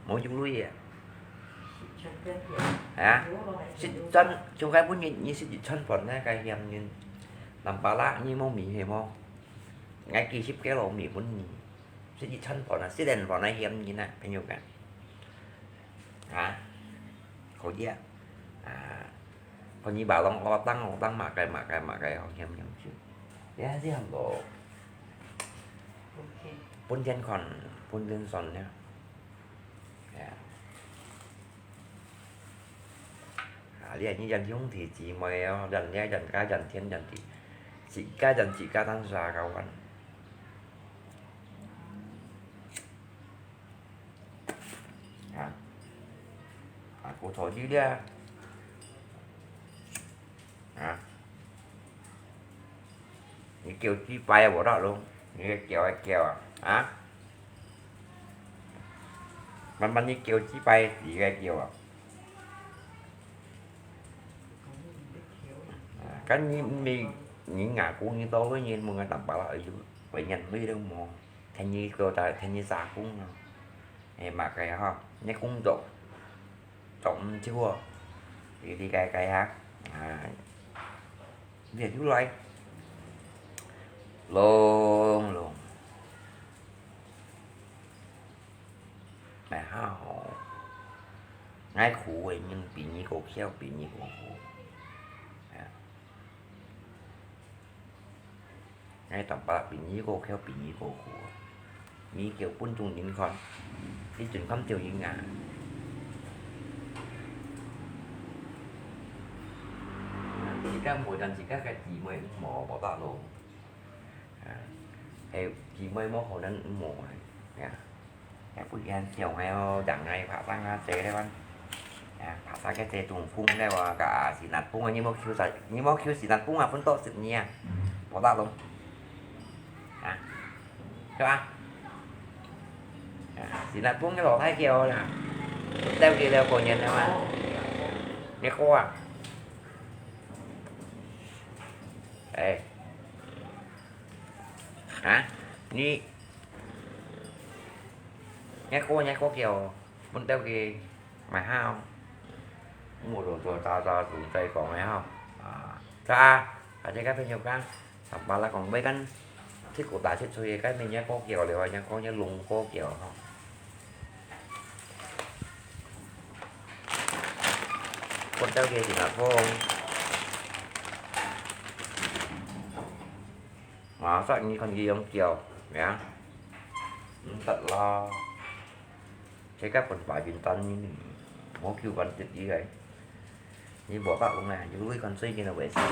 無有鐳个啊？啊？食一餐，像該本日，你食一餐飯呢，該嫌人。 Lam pala你無米係無？𠊎幾十kg米分你，食一餐飯啊，食兩飯啊，嫌人啊，朋友間。啊？可以啊。啊，看你爸攏屙當屙當，麼个麼个麼个，好嫌嫌少。這下係很多。分錢看，分錢算了。係啊。 啊，你看你這兄弟姊妹哦，人家人家人天人地，自家人自家單殺交換。啊，啊，骨頭豬了。啊。 你叫幾擺無得咯，你个叫个叫啊，啊？慢慢你叫幾擺，你个叫啊。啊，該你毋係，你外公你到位，你問个Lam pala，哎喲，為人類都無，聽你叫大，聽你殺工啊。哎，麼个吼，你工作，做毋少哦，你，你該該哈，啊。 你就來，long long。哎，好，𠊎苦个人比你个巧，比你个苦。啊，哎，當白比你个巧，比你个苦。你叫分眾人看，你盡敢叫人啊！自家無，但自家个姊妹無，無得咯。啊，係姊妹無可能無啊，呀。 也不然小孩哦，人愛爬山啊，坐咧玩。啊，爬山个坐東風咧哇，个是南風啊，你莫求啥，你莫求是南風啊，分到十年啊，無得咯。啊，係吧？啊，是南風个老太叫啦，到佢了過年了嘛，你過啊？哎，啊，你 若个若个叫，分到佢買好。無就做早早就再講个吼。啊，早啊，大家个朋友講，上班啦講，每間七股打七歲个，該面若个叫了，若个若弄个叫吼。分到佢是哪个？啊，所以你看佢用叫，呀，毋得啦。 自家分白雲端呢，無求關節个。你無法講啊，有鐳看水人啊，會死啊。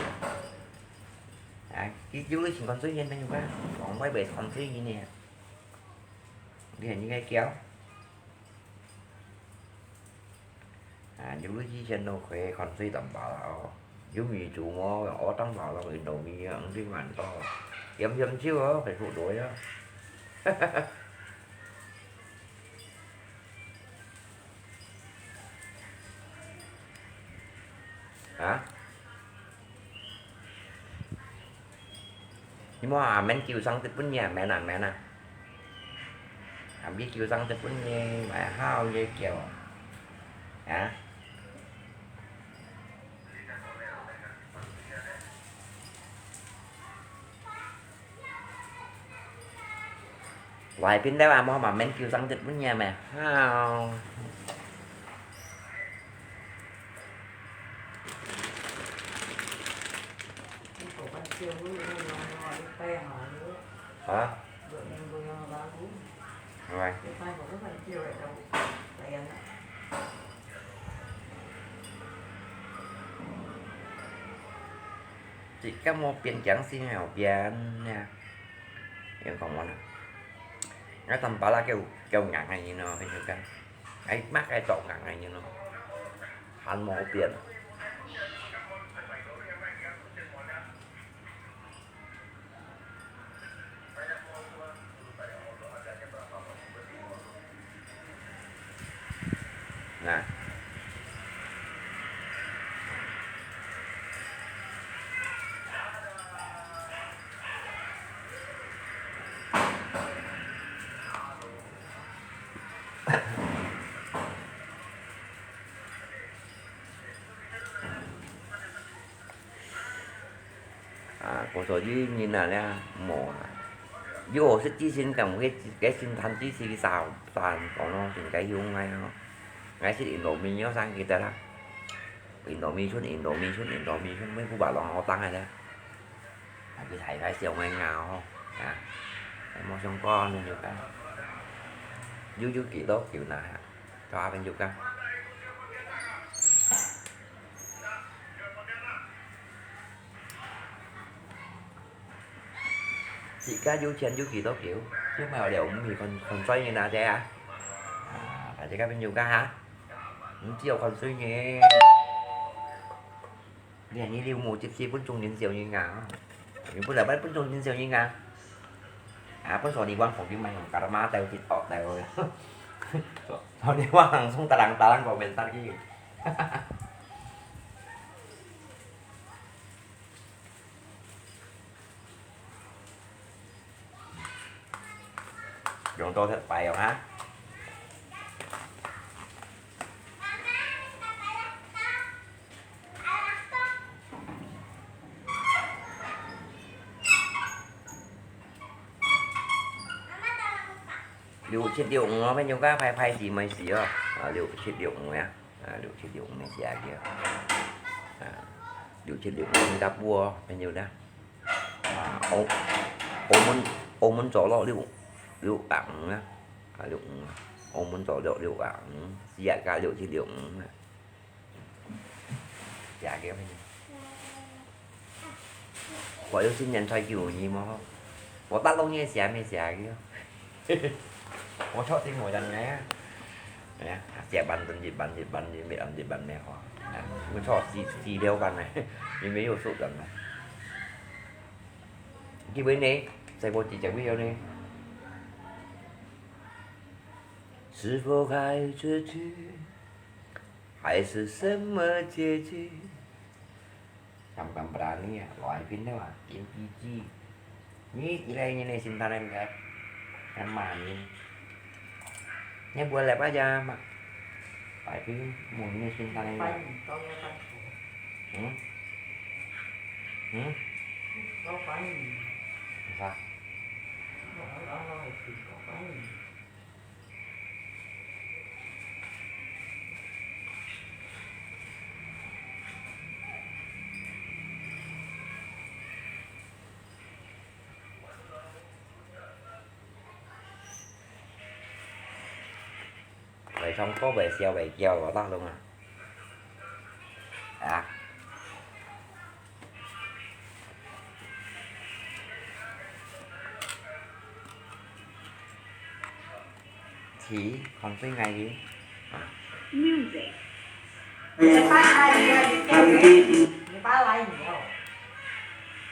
啊，佢有鐳先看水人，朋友啊，講歹會看水人呢。你看你个腳。啊，有鐳以前都可以看水淡薄啦哦。有米煮無，我當包落去糯米啊，毋使慢到。鹽鹽少哦，會苦到啊。 啊？你莫啊，免救生得分你啊，免啊，免啊。啊，你救生得分你，買好个叫。啊？ 外邊了啊，莫嘛免救生得分你咩？好。啊？喂。 自家無變，驚死後變呀。用講無啦。𠊎當巴拉叫，叫硬个人咯，你就講。𠊎乜个做硬个人咯，還無變。 啊。啊，故所以人啊，了，無啊。有學識之前，敢該，該先談知識个三，三講咯，先該用个咯。𠊎識印度米，我上記得啦。印度米村，印度米村，印度米村，每個白狼好當个咧。啊，佢大概想个咬吼，啊，無相干，你就講。有，有幾多久拿下？ 到阿邊就講。自家有錢有幾多久，就買了，毋係看，看衰人啊，這啊。啊，大家邊就講哈，毋只有看衰人。你看你又無接受分眾人笑人啊，你本來分眾人笑人啊。 啊，本所你玩紅就買用karma豆去惡豆。所以你玩行送，tarang-tarang komentar去。用到忒快哦哈。 六七六五哦，朋友家，排排字妹字哦。啊，六七六五呀。啊，六七六五个字啊，叫。啊，六七六五个布哦，朋友呢。啊，哦。澳門，澳門著落六，六萬五啊，啊，六五啊，澳門著落六萬五，自家六七六五啊。寫个咩？我有今年才九年么，我大陆也寫没寫个。我確定我人啊，哎呀，寫半分一半一半一半一半咩话，哎，我错四四六万呢，也没有数人啊。 因为呢，在我姐姐位了呢。是否还出去，还是什么结局？敢敢 berani ya, lo ai pin deh wa, in iji. Ni ilai ni ne sinta ne ka, kan mani. Ni buat apa aja, Mak? Ai pin, mun ni sinta ne. Hmm? Hmm? Sa. Vậy xong có về xe về kêu vào tao luôn à. À. Thì còn tới ngày đi. À. Music.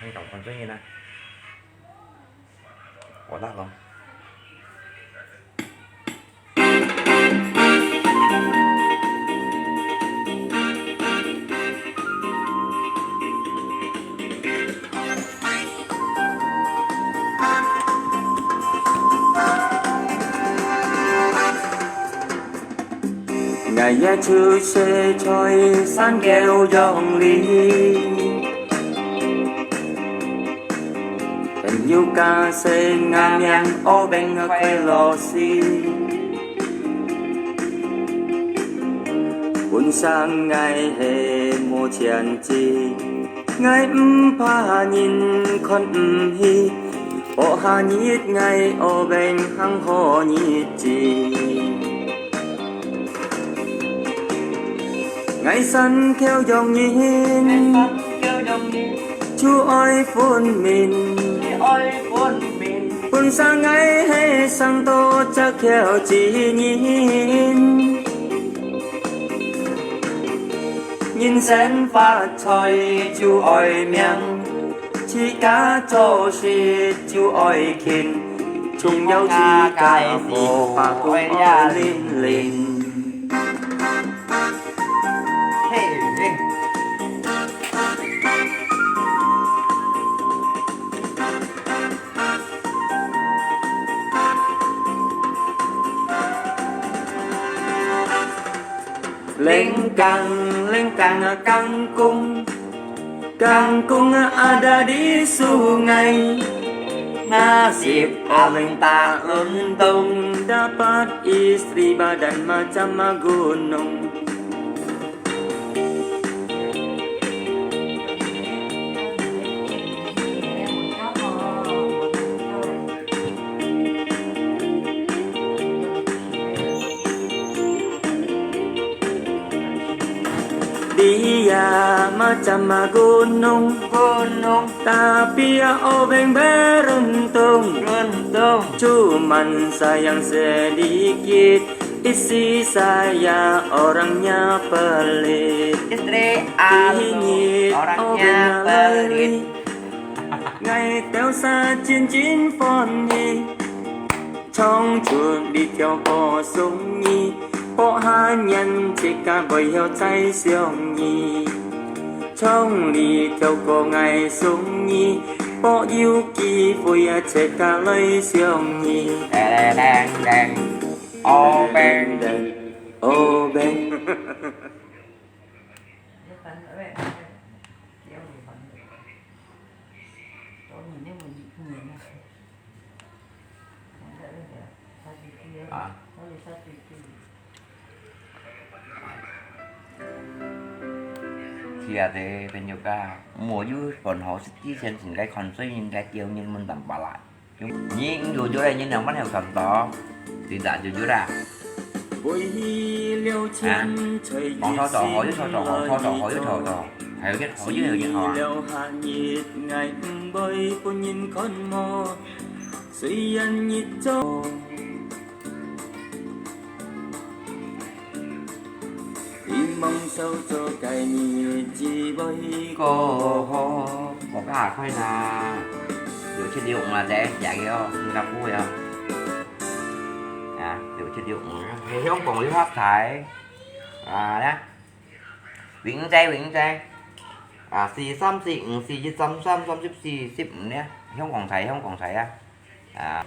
Anh tổng còn tới ngày nào? Ủa, tắt luôn. 𠊎也出世在山口洋里，朋友家姓，𠊎名阿明快樂斯。本身𠊎係無錢仔，𠊎毋怕人看毋起，博下日𠊎阿明行好日子。 𠊎山口洋人，就愛分明。本身𠊎係生到石口之人，人生發財就愛命。 自家做事就愛勤，仲有自家無怕苦愛零零。嘿，零工，零工啊，工工。 Kangkung ada di sungai, nasib Aling tak untung, dapat istri badan macam gunung. Dia macam gunung, gunung, tapi ya obeng beruntung, beruntung. Cuman sayang sedikit, istri saya orangnya pelit. Istri aku orangnya pelit. Ngai tau sa chin chin phone hi. 唱出這條歌送你，博下年自家會曉再相遇。唱這條歌𠊎送你，博有機會啊自家來相遇。Deng, deng, deng. Obeng. Obeng. Hả? Thì 呀，這朋友啊，我有本好是之前應該看水應該丟你們等巴拉。你有有來，你兩萬條看到，對的，有有啦。啊，往頭走，好，又頭走，好，頭走，好，又頭走，還有一，好，又有一，好啊。過好，我家開啦，六七六五啊，這，這個哦，新加坡哦。啊，六七六五，係香港六合彩。啊，呢，永仔，永仔。啊，四三四五四一三三三十四十五呢，香港彩，香港彩啊。啊。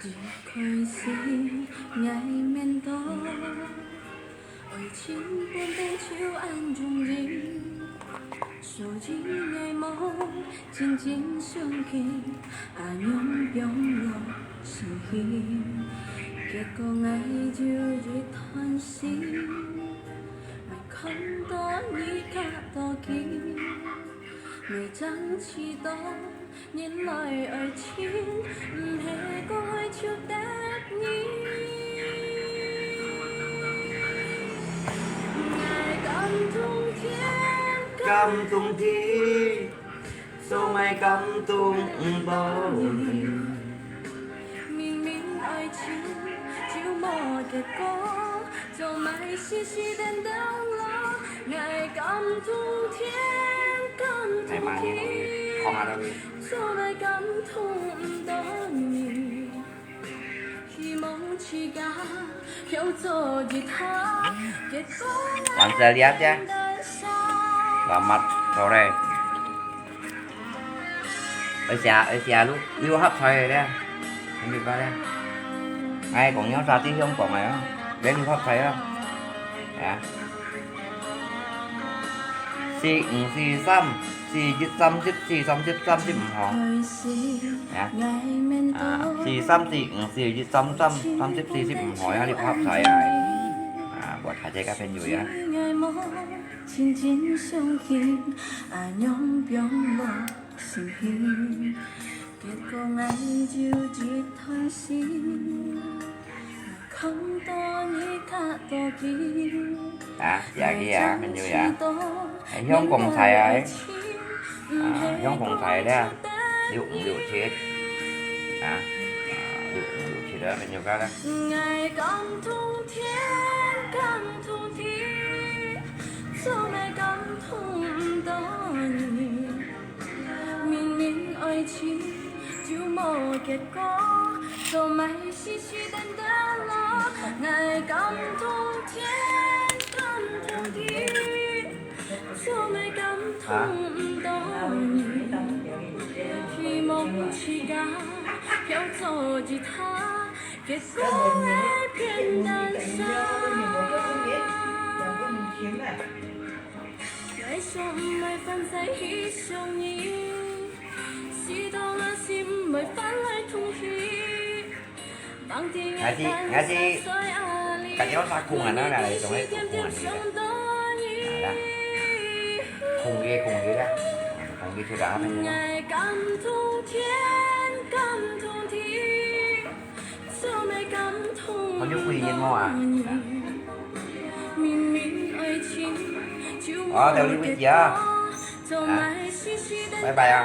一開始𠊎面對，愛情本來就恁容易，所以𠊎無真正相信，恁樣放落心去。結果𠊎就一段心，𠊎看到你較多金，𠊎正知道 原來愛情毋係講愛就得你。𠊎感動天，感動地，做麼个感動毋到你？明明愛情就無結果，做麼个時時等等落？𠊎感動天，感動地。 做麼个感動毋到你？希望自家跳做吉他，結果完成了，姐。Selamat sore。而且，而且六，六合彩个咧，很有个咧。哎，講有啥地方講个啊？連六合彩啊。哎呀。 四五四三，四一三十四，三十三十五號。啊，啊，四三四五，四一三三，三十四十五號，有六合彩啊！啊，發大財个朋友啊！啊，這個啊，朋友啊，哎，香港彩啊，哎。啊，香港彩咧，六五六七。啊，啊，六五六七啊，朋友家咧。 還係，還係，該條啥空啊？那來，總係空啊，你个。啊，空个，空个啦，空个出來，那邊。 還有幾日無啊？哦，到這為止啊。啊，拜拜啊。